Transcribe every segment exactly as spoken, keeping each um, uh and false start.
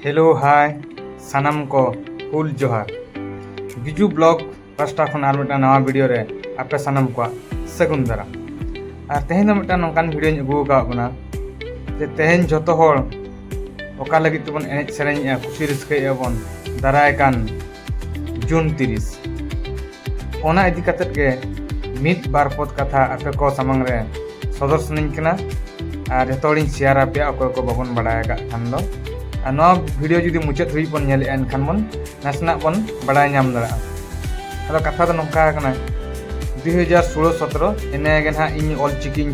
Hello, ᱦᱟᱭ, ᱥᱟᱱᱟᱢ ᱠᱚ ᱦᱩᱞ ᱡᱚᱦᱟᱨ᱾ ᱵᱤᱡᱩ ᱵᱞᱚᱜ ᱯᱟᱥᱴᱟ ᱠᱷᱚᱱ ᱟᱨ ᱢᱤᱫᱴᱟᱝ ᱱᱟᱣᱟ ᱵᱷᱤᱰᱤᱭᱳ ᱨᱮ ᱟᱯᱮ ᱥᱟᱱᱟᱢ ᱠᱚᱣᱟᱜ ᱥᱟᱹᱜᱩᱱ ᱫᱟᱨᱟᱢ᱾ ᱟᱨ ᱛᱮᱦᱮᱧ ᱫᱚ ᱢᱤᱫᱴᱟᱝ ᱱᱚᱝᱠᱟᱱ ᱵᱷᱤᱰᱤᱭᱳᱧ ᱟᱹᱜᱩ ᱟᱠᱟᱫ ᱵᱚᱱᱟ ᱡᱮ ᱛᱮᱦᱮᱧ ᱡᱷᱚᱛᱚ ᱦᱚᱲ ᱚᱠᱟ ᱞᱟᱹᱜᱤᱫ ᱛᱮᱵᱚᱱ ᱮᱱᱮᱡ ᱥᱮᱨᱮᱧᱮᱜᱼᱟ, ᱠᱩᱥᱤ ᱨᱟᱹᱥᱠᱟᱹᱭᱮᱜᱼᱟ ᱵᱚᱱ ᱫᱟᱨᱟᱭ ᱠᱟᱱ ᱡᱩᱱ ᱛᱤᱨᱤᱥ᱾ ᱚᱱᱟ ᱤᱫᱤ ᱠᱟᱛᱮᱫ ᱜᱮ ᱢᱤᱫ ᱵᱟᱨ ᱯᱚᱫ ᱠᱟᱛᱷᱟ ᱟᱯᱮ ᱠᱚ ᱥᱟᱢᱟᱝ ᱨᱮ ᱥᱚᱫᱚᱨ ᱥᱟᱱᱟᱧ ᱠᱟᱱᱟ᱾ ᱟᱨ ᱡᱚᱛᱚ ᱦᱚᱲᱤᱧ ᱥᱮᱭᱟᱨ ᱟᱯᱮᱭᱟ, ᱚᱠᱚᱭ ᱠᱚ ᱵᱟᱵᱚᱱ ᱵᱟᱲᱟᱭ ᱟᱠᱟᱫ ᱠᱷᱟᱱ ᱫᱚ᱾ ᱟᱨ ᱱᱚᱣᱟ ᱵᱷᱤᱰᱤᱭᱳ ᱡᱩᱫᱤ ᱢᱩᱪᱟᱹᱫ ᱫᱷᱟᱹᱵᱤᱡ ᱵᱚᱱ ᱧᱮᱞᱮᱜᱼᱟ, ᱮᱱᱠᱷᱟᱱ ᱵᱚᱱ ᱱᱟᱥᱮᱱᱟᱜ ᱵᱚᱱ ᱵᱟᱲᱟᱭ ᱧᱟᱢ ᱫᱟᱲᱮᱭᱟᱜᱼᱟ᱾ ᱟᱫᱚ ᱠᱟᱛᱷᱟ ᱫᱚ ᱱᱚᱝᱠᱟ ᱠᱟᱱᱟ, ᱫᱩ ᱦᱟᱡᱟᱨ ᱥᱳᱞᱳ ᱥᱚᱛᱨᱚ ᱮᱱᱮ ᱜᱮ ᱱᱟᱦᱟᱜ ᱤᱧ ᱚᱞ ᱪᱤᱠᱤᱧ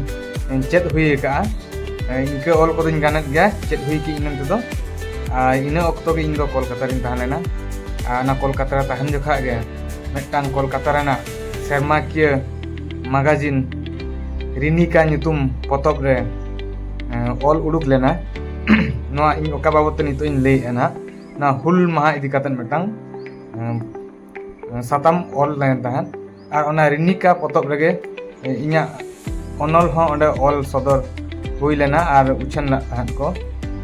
ᱪᱮᱫ ᱦᱩᱭ ᱟᱠᱟᱫᱼᱟ᱾ ᱤᱱᱠᱟᱹ ᱚᱞ ᱠᱚᱫᱚᱧ ᱜᱟᱱᱮᱫ ᱜᱮᱭᱟ, ᱪᱮᱫ ᱦᱩᱭ ᱠᱮᱫ ᱤᱧ ᱢᱮᱱᱛᱮ ᱫᱚ᱾ ᱟᱨ ᱤᱱᱟᱹ ᱚᱠᱛᱚ ᱜᱮ ᱤᱧ ᱫᱚ ᱠᱳᱞᱠᱟᱛᱟ ᱨᱤᱧ ᱛᱟᱦᱮᱸ ᱞᱮᱱᱟ᱾ ᱟᱨ ᱚᱱᱟ ᱠᱳᱞᱠᱟᱛᱟ ᱨᱮ ᱛᱟᱦᱮᱱ ᱡᱚᱠᱷᱟᱜ ᱜᱮ ᱢᱤᱫᱴᱟᱝ ᱠᱳᱞᱠᱟᱛᱟ ᱨᱮᱱᱟᱜ ᱥᱮᱨᱢᱟᱠᱤᱭᱟᱹ ᱢᱟᱜᱟᱡᱤᱱ ᱨᱤᱱᱤᱠᱟ ᱧᱩᱛᱩᱢ ᱯᱚᱛᱚᱵ ᱨᱮ, ᱮᱸ, ᱚᱞ ᱩᱰᱩᱠ ᱞᱮᱱᱟ᱾ ᱱᱚᱣᱟ ᱤᱧ ᱚᱠᱟ ᱵᱟᱵᱚᱫ ᱛᱮ ᱱᱤᱛᱚᱜ ᱤᱧ ᱞᱟᱹᱭᱮᱫᱼᱟ ᱱᱟᱦᱟᱜ, ᱱᱚᱣᱟ ᱦᱩᱞ ᱢᱟᱦᱟ ᱤᱫᱤ ᱠᱟᱛᱮᱫ ᱢᱤᱫᱴᱟᱝ, ᱮᱸ, ᱥᱟᱛᱟᱢ ᱚᱞ ᱞᱮᱱ ᱛᱟᱦᱮᱸᱫ᱾ ᱟᱨ ᱚᱱᱟ ᱨᱤᱱᱤᱠᱟ ᱯᱚᱛᱚᱵ ᱨᱮᱜᱮ ᱤᱧᱟᱹᱜ ᱚᱱᱚᱞ ᱦᱚᱸ ᱚᱸᱰᱮ ᱚᱞ ᱥᱚᱫᱚᱨ ᱦᱩᱭ ᱞᱮᱱᱟ ᱟᱨ ᱩᱪᱷᱟᱹᱱ ᱞᱮᱫ ᱛᱟᱦᱮᱸᱫ ᱠᱚ᱾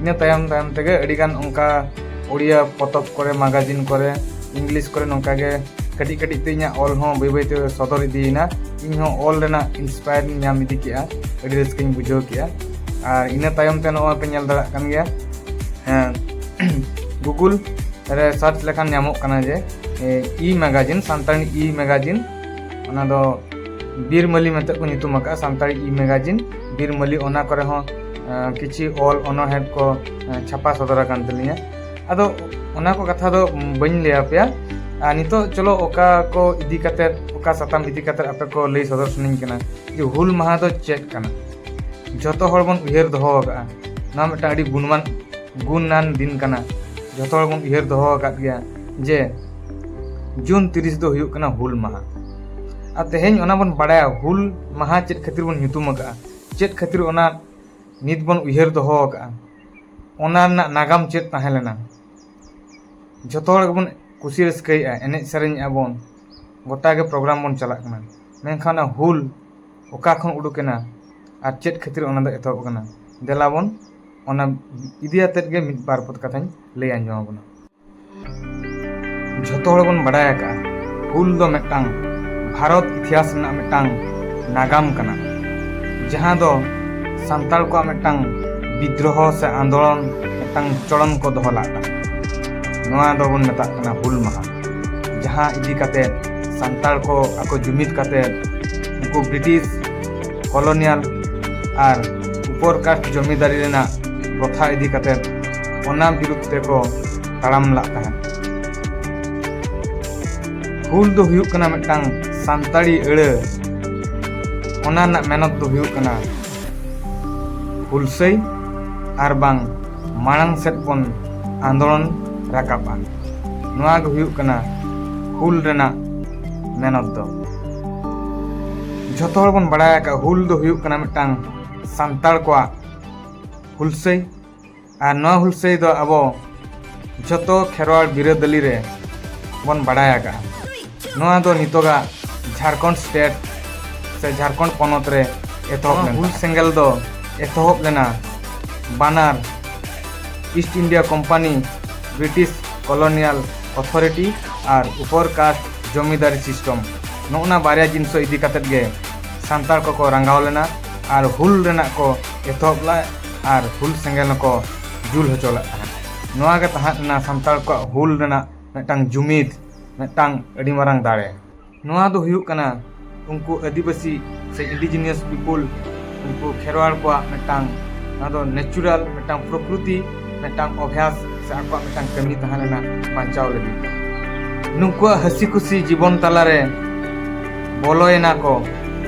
ᱤᱱᱟᱹ ᱛᱟᱭᱚᱢ ᱛᱟᱭᱚᱢ ᱛᱮᱜᱮ ᱟᱹᱰᱤᱜᱟᱱ ᱚᱱᱠᱟ ᱩᱲᱤᱭᱟ ᱯᱚᱛᱚᱵ ᱠᱚᱨᱮ, ᱢᱟᱜᱟᱡᱤᱱ ᱠᱚᱨᱮ, ᱤᱝᱞᱤᱥ ᱠᱚᱨᱮ ᱱᱚᱝᱠᱟ ᱜᱮ ᱠᱟᱹᱴᱤᱡ ᱠᱟᱹᱴᱤᱡ ᱛᱮ ᱤᱧᱟᱹᱜ ᱚᱞ ᱦᱚᱸ ᱵᱟᱹᱭ ᱵᱟᱹᱭ ᱛᱮ ᱥᱚᱫᱚᱨ ᱤᱫᱤᱭᱮᱱᱟ᱾ ᱤᱧ ᱦᱚᱸ ᱚᱞ ᱨᱮᱱᱟᱜ ᱤᱱᱥᱯᱟᱭᱟᱨ ᱤᱧ ᱧᱟᱢ ᱤᱫᱤ ᱠᱮᱜᱼᱟ, ᱟᱹᱰᱤ ᱨᱟᱹᱥᱠᱟᱹᱧ ᱵᱩᱡᱷᱟᱹᱣ ᱠᱮᱜᱼᱟ᱾ ᱟᱨ ᱤᱱᱟᱹ ᱛᱟᱭᱚᱢ ᱛᱮ ᱱᱚᱜᱼᱚᱭ ᱯᱮ ᱧᱮᱞ ᱫᱟᱲᱮᱭᱟᱜ ᱠᱟᱱ ᱜᱮᱭᱟ, ᱦᱮᱸ, ᱜᱩᱜᱩᱞ ᱨᱮ ᱥᱟᱨᱪ ᱞᱮᱠᱷᱟᱱ ᱧᱟᱢᱚᱜ ᱠᱟᱱᱟ ᱡᱮ, ᱮ, e magazine, Santali e magazine, ᱚᱱᱟ ᱫᱚ ᱵᱤᱨᱢᱟᱹᱞᱤ ᱢᱮᱱᱛᱮ ᱠᱚ ᱧᱩᱛᱩᱢ ᱟᱠᱟᱫᱼᱟ, ᱥᱟᱱᱛᱟᱲᱤ ᱤ ᱢᱮᱜᱟᱡᱤᱱ, ᱵᱤᱨᱢᱟᱹᱞᱤ, ᱚᱱᱟ ᱠᱚᱨᱮ ᱦᱚᱸ, ᱮ, ᱠᱤᱪᱷᱤ ᱚᱞ ᱚᱱᱚᱬᱦᱮ ᱠᱚ, ᱮ, ᱪᱷᱟᱯᱟ ᱥᱚᱫᱚᱨ ᱟᱠᱟᱱ ᱛᱟᱹᱞᱤᱧᱟ᱾ ᱟᱫᱚ ᱚᱱᱟ ᱠᱚ ᱠᱟᱛᱷᱟ ᱫᱚ ᱵᱟᱹᱧ ᱞᱟᱹᱭ ᱟᱯᱮᱭᱟ᱾ ᱟᱨ ᱱᱤᱛᱚᱜ ᱪᱚᱞᱚ ᱚᱠᱟ ᱠᱚ ᱤᱫᱤ ᱠᱟᱛᱮᱫ, ᱚᱠᱟ ᱥᱟᱛᱟᱢ ᱤᱫᱤ ᱠᱟᱛᱮᱫ ᱟᱯᱮ ᱠᱚ ᱞᱟᱹᱭ ᱥᱚᱫᱚᱨ ᱥᱟᱱᱟᱧ ᱠᱟᱱᱟ ᱡᱮ ᱦᱩᱞ ᱢᱟᱦᱟ ᱫᱚ ᱪᱮᱫ ᱠᱟᱱᱟ᱾ ᱡᱚᱛᱚ ᱦᱚᱲ ᱵᱚᱱ ᱩᱭᱦᱟᱹᱨ ᱫᱚᱦᱚ ᱟᱠᱟᱫᱼᱟ, ᱱᱚᱣᱟ ᱢᱤᱫᱴᱟᱝ ᱟᱹᱰᱤ ᱜᱩᱱᱢᱟᱱ, ᱜᱩᱱᱟᱱ ᱫᱤᱱ ᱠᱟᱱᱟ᱾ ᱡᱚᱛᱚ ᱦᱚᱲ ᱵᱚᱱ ᱩᱭᱦᱟᱹᱨ ᱫᱚᱦᱚ ᱟᱠᱟᱫ ᱜᱮᱭᱟ ᱡᱮ ᱡᱩᱱ ᱛᱤᱨᱤᱥ ᱫᱚ ᱦᱩᱭᱩᱜ ᱠᱟᱱᱟ ᱦᱩᱞ ᱢᱟᱦᱟ᱾ ᱟᱨ ᱛᱮᱦᱮᱧ ᱚᱱᱟ ᱵᱚᱱ ᱵᱟᱲᱟᱭᱟ, ᱦᱩᱞ ᱢᱟᱦᱟ ᱪᱮᱫ ᱠᱷᱟᱹᱛᱤᱨ ᱵᱚᱱ ᱧᱩᱛᱩᱢ ᱟᱠᱟᱫᱼᱟ, ᱪᱮᱫ ᱠᱷᱟᱹᱛᱤᱨ ᱚᱱᱟ ᱱᱤᱛ ᱵᱚᱱ ᱩᱭᱦᱟᱹᱨ ᱫᱚᱦᱚ ᱟᱠᱟᱫᱼᱟ, ᱚᱱᱟ ᱨᱮᱱᱟᱜ ᱱᱟᱜᱟᱢ ᱪᱮᱫ ᱛᱟᱦᱮᱸ ᱞᱮᱱᱟ᱾ ᱡᱚᱛᱚ ᱦᱚᱲ ᱜᱮᱵᱚᱱ ᱠᱩᱥᱤ ᱨᱟᱹᱥᱠᱟᱹᱭᱮᱫᱼᱟ, ᱮᱱᱮᱡ ᱥᱮᱨᱮᱧᱮᱫᱼᱟ ᱵᱚᱱ, ᱜᱚᱴᱟ ᱜᱮ ᱯᱨᱳᱜᱨᱟᱢ ᱵᱚᱱ ᱪᱟᱞᱟᱜ ᱠᱟᱱᱟ, ᱢᱮᱱᱠᱷᱟᱱ ᱚᱱᱟ ᱦᱩᱞ ᱚᱠᱟ ᱠᱷᱚᱱ ᱩᱰᱩᱠ ᱮᱱᱟ ᱟᱨ ᱪᱮᱫ ᱠᱷᱟᱹᱛᱤᱨ ᱚᱱᱟ ᱫᱚ ᱮᱛᱚᱦᱚᱵ ᱟᱠᱟᱱᱟ? ᱫᱮᱞᱟ ᱵᱚᱱ ᱚᱱᱟ ᱤᱫᱤ ᱟᱛᱮᱫ ᱜᱮ ᱢᱤᱫ ᱵᱟᱨ ᱯᱚᱫ ᱠᱟᱛᱷᱟᱧ ᱞᱟᱹᱭ ᱟᱸᱡᱚᱢ ᱟᱵᱚᱱᱟ᱾ ᱡᱷᱚᱛᱚ ᱦᱚᱲ ᱵᱚᱱ ᱵᱟᱲᱟᱭ ᱟᱠᱟᱫᱼᱟ, ᱦᱩᱞ ᱫᱚ ᱢᱤᱫᱴᱟᱝ ᱵᱷᱟᱨᱚᱛ ᱤᱛᱤᱦᱟᱥ ᱨᱮᱱᱟᱜ ᱢᱤᱫᱴᱟᱝ ᱱᱟᱜᱟᱢ ᱠᱟᱱᱟ, ᱡᱟᱦᱟᱸ ᱫᱚ ᱥᱟᱱᱛᱟᱲ ᱠᱚᱣᱟᱜ ᱢᱤᱫᱴᱟᱝ ᱵᱤᱫᱽᱨᱚᱦᱚ ᱥᱮ ᱟᱱᱫᱳᱞᱚᱱ, ᱢᱤᱫᱴᱟᱝ ᱪᱚᱞᱚᱱ ᱠᱚ ᱫᱚᱦᱚ ᱞᱮᱫ ᱛᱟᱦᱮᱸᱫ᱾ ᱱᱚᱣᱟ ᱫᱚᱵᱚᱱ ᱢᱮᱛᱟᱜ ᱠᱟᱱᱟ ᱦᱩᱞ ᱢᱟᱦᱟ, ᱡᱟᱦᱟᱸ ᱤᱫᱤ ᱠᱟᱛᱮ ᱥᱟᱱᱛᱟᱲ ᱠᱚ ᱟᱠᱚ ᱡᱩᱢᱤᱫ ᱠᱟᱛᱮ ᱩᱱᱠᱩ ᱵᱨᱤᱴᱤᱥ ᱠᱚᱞᱳᱱᱤᱭᱟᱞ ᱟᱨ ᱩᱯᱚᱨ ᱠᱟᱥᱴ ᱡᱚᱢᱤᱫᱟᱨᱤ ᱨᱮᱱᱟᱜ ᱯᱨᱚᱛᱷᱟ ᱤᱫᱤ ᱠᱟᱛᱮ ᱚᱱᱟ ᱵᱤᱨᱩᱫᱷ ᱛᱮᱠᱚ ᱛᱟᱲᱟᱢ ᱞᱟᱜ ᱛᱟᱦᱮᱸᱫ᱾ ᱦᱩᱞ ᱫᱚ ᱦᱩᱭᱩᱜ ᱠᱟᱱᱟ ᱢᱤᱫᱴᱟᱝ ᱥᱟᱱᱛᱟᱲᱤ ᱟᱹᱲᱟᱹ, ᱚᱱᱟ ᱨᱮᱱᱟᱜ ᱢᱮᱱᱚᱛ ᱫᱚ ᱦᱩᱭᱩᱜ ᱠᱟᱱᱟ ᱦᱩᱞᱥᱟᱹᱭ ᱟᱨ ᱵᱟᱝ ᱢᱟᱲᱟᱝ ᱥᱮᱫ ᱵᱚᱱ ᱟᱱᱫᱳᱞᱚᱱ ᱨᱟᱠᱟᱵᱼᱟ᱾ ᱱᱚᱣᱟ ᱜᱮ ᱦᱩᱭᱩᱜ ᱠᱟᱱᱟ ᱦᱩᱞ ᱨᱮᱱᱟᱜ ᱢᱮᱱᱚᱛ ᱫᱚ᱾ ᱡᱷᱚᱛᱚ ᱦᱚᱲ ᱵᱚᱱ ᱵᱟᱲᱟᱭ ᱟᱠᱟᱫ ᱦᱩᱞ ᱫᱚ ᱦᱩᱭᱩᱜ ᱠᱟᱱᱟ ᱢᱤᱫᱴᱟᱝ ᱥᱟᱱᱛᱟᱲ ᱠᱚᱣᱟᱜ ᱦᱩᱞᱥᱟᱹᱭ, ᱟᱨ ᱱᱚᱣᱟ ᱦᱩᱞᱥᱟᱹᱭ ᱫᱚ ᱟᱵᱚ ᱡᱷᱚᱛᱚ ᱠᱷᱮᱨᱣᱟᱲ ᱵᱤᱨᱟᱹᱫᱟᱹᱞᱤ ᱨᱮ ᱵᱚᱱ ᱵᱟᱲᱟᱭ ᱟᱠᱟᱫᱼᱟ᱾ ᱱᱚᱣᱟ ᱫᱚ ᱱᱤᱛᱚᱜᱟᱜ ᱡᱷᱟᱲᱠᱷᱚᱸᱰ ᱥᱴᱮᱴ ᱥᱮ ᱡᱷᱟᱲᱠᱷᱚᱸᱰ ᱯᱚᱱᱚᱛ ᱨᱮ ᱮᱛᱚᱦᱚᱵ ᱞᱮᱱᱟ᱾ ᱦᱩᱞ ᱥᱮᱸᱜᱮᱞ ᱫᱚ ᱮᱛᱚᱦᱚᱵ ᱞᱮᱱᱟ ᱵᱟᱱᱟᱨ East India company, British ᱠᱚᱞᱳᱱᱤᱭᱟᱞ authority ᱟᱨ ᱩᱯᱚᱨ ᱠᱟᱥᱴ ᱡᱚᱢᱤᱫᱟᱨᱤ ᱥᱤᱥᱴᱚᱢ, ᱱᱚᱜᱼᱱᱟ ᱵᱟᱨᱭᱟ ᱡᱤᱱᱤᱥ ᱤᱫᱤ ᱠᱟᱛᱮᱫ ᱜᱮ ᱥᱟᱱᱛᱟᱲ ᱠᱚᱠᱚ ᱨᱟᱸᱜᱟᱣ ᱞᱮᱱᱟ ᱟᱨ ᱦᱩᱞ ᱨᱮᱱᱟᱜ ᱠᱚ ᱮᱛᱚᱦᱚᱵ ᱞᱮᱫ ᱟᱨ ᱦᱩᱞ ᱥᱮᱸᱜᱮᱞ ᱦᱚᱸᱠᱚ ᱡᱩᱞ ᱦᱚᱪᱚ ᱞᱮᱫ ᱛᱟᱦᱮᱸᱫ᱾ ᱱᱚᱣᱟ ᱜᱮ ᱛᱟᱦᱮᱸ ᱞᱮᱱᱟ ᱥᱟᱱᱛᱟᱲ ᱠᱚᱣᱟᱜ ᱦᱩᱞ ᱨᱮᱱᱟᱜ ᱢᱤᱫᱴᱟᱝ ᱡᱩᱢᱤᱫ, ᱢᱤᱫᱴᱟᱝ ᱟᱹᱰᱤ ᱢᱟᱨᱟᱝ ᱫᱟᱲᱮ᱾ ᱱᱚᱣᱟ ᱫᱚ ᱦᱩᱭᱩᱜ ᱠᱟᱱᱟ ᱩᱱᱠᱩ ᱟᱹᱫᱤᱵᱟᱹᱥᱤ ᱥᱮ indigenous people, ᱩᱱᱠᱩ ᱠᱷᱮᱨᱣᱟᱲ ᱠᱚᱣᱟᱜ ᱢᱤᱫᱴᱟᱝ, ᱱᱚᱣᱟ ᱫᱚ natural ᱢᱤᱫᱴᱟᱝ ᱯᱨᱚᱠᱨᱤᱛᱤ, ᱢᱤᱫᱴᱟᱝ ᱚᱵᱷᱭᱟᱥ ᱥᱮ ᱟᱠᱚᱣᱟᱜ ᱢᱤᱫᱴᱟᱝ ᱠᱟᱹᱢᱤ ᱛᱟᱦᱮᱸ ᱞᱮᱱᱟ ᱵᱟᱧᱪᱟᱣ ᱞᱟᱹᱜᱤᱫ᱾ ᱱᱩᱠᱩᱣᱟᱜ ᱦᱟᱹᱥᱤ ᱠᱷᱩᱥᱤ ᱡᱤᱵᱚᱱ ᱛᱟᱞᱟᱨᱮ ᱵᱚᱞᱚᱭᱮᱱᱟ ᱠᱚ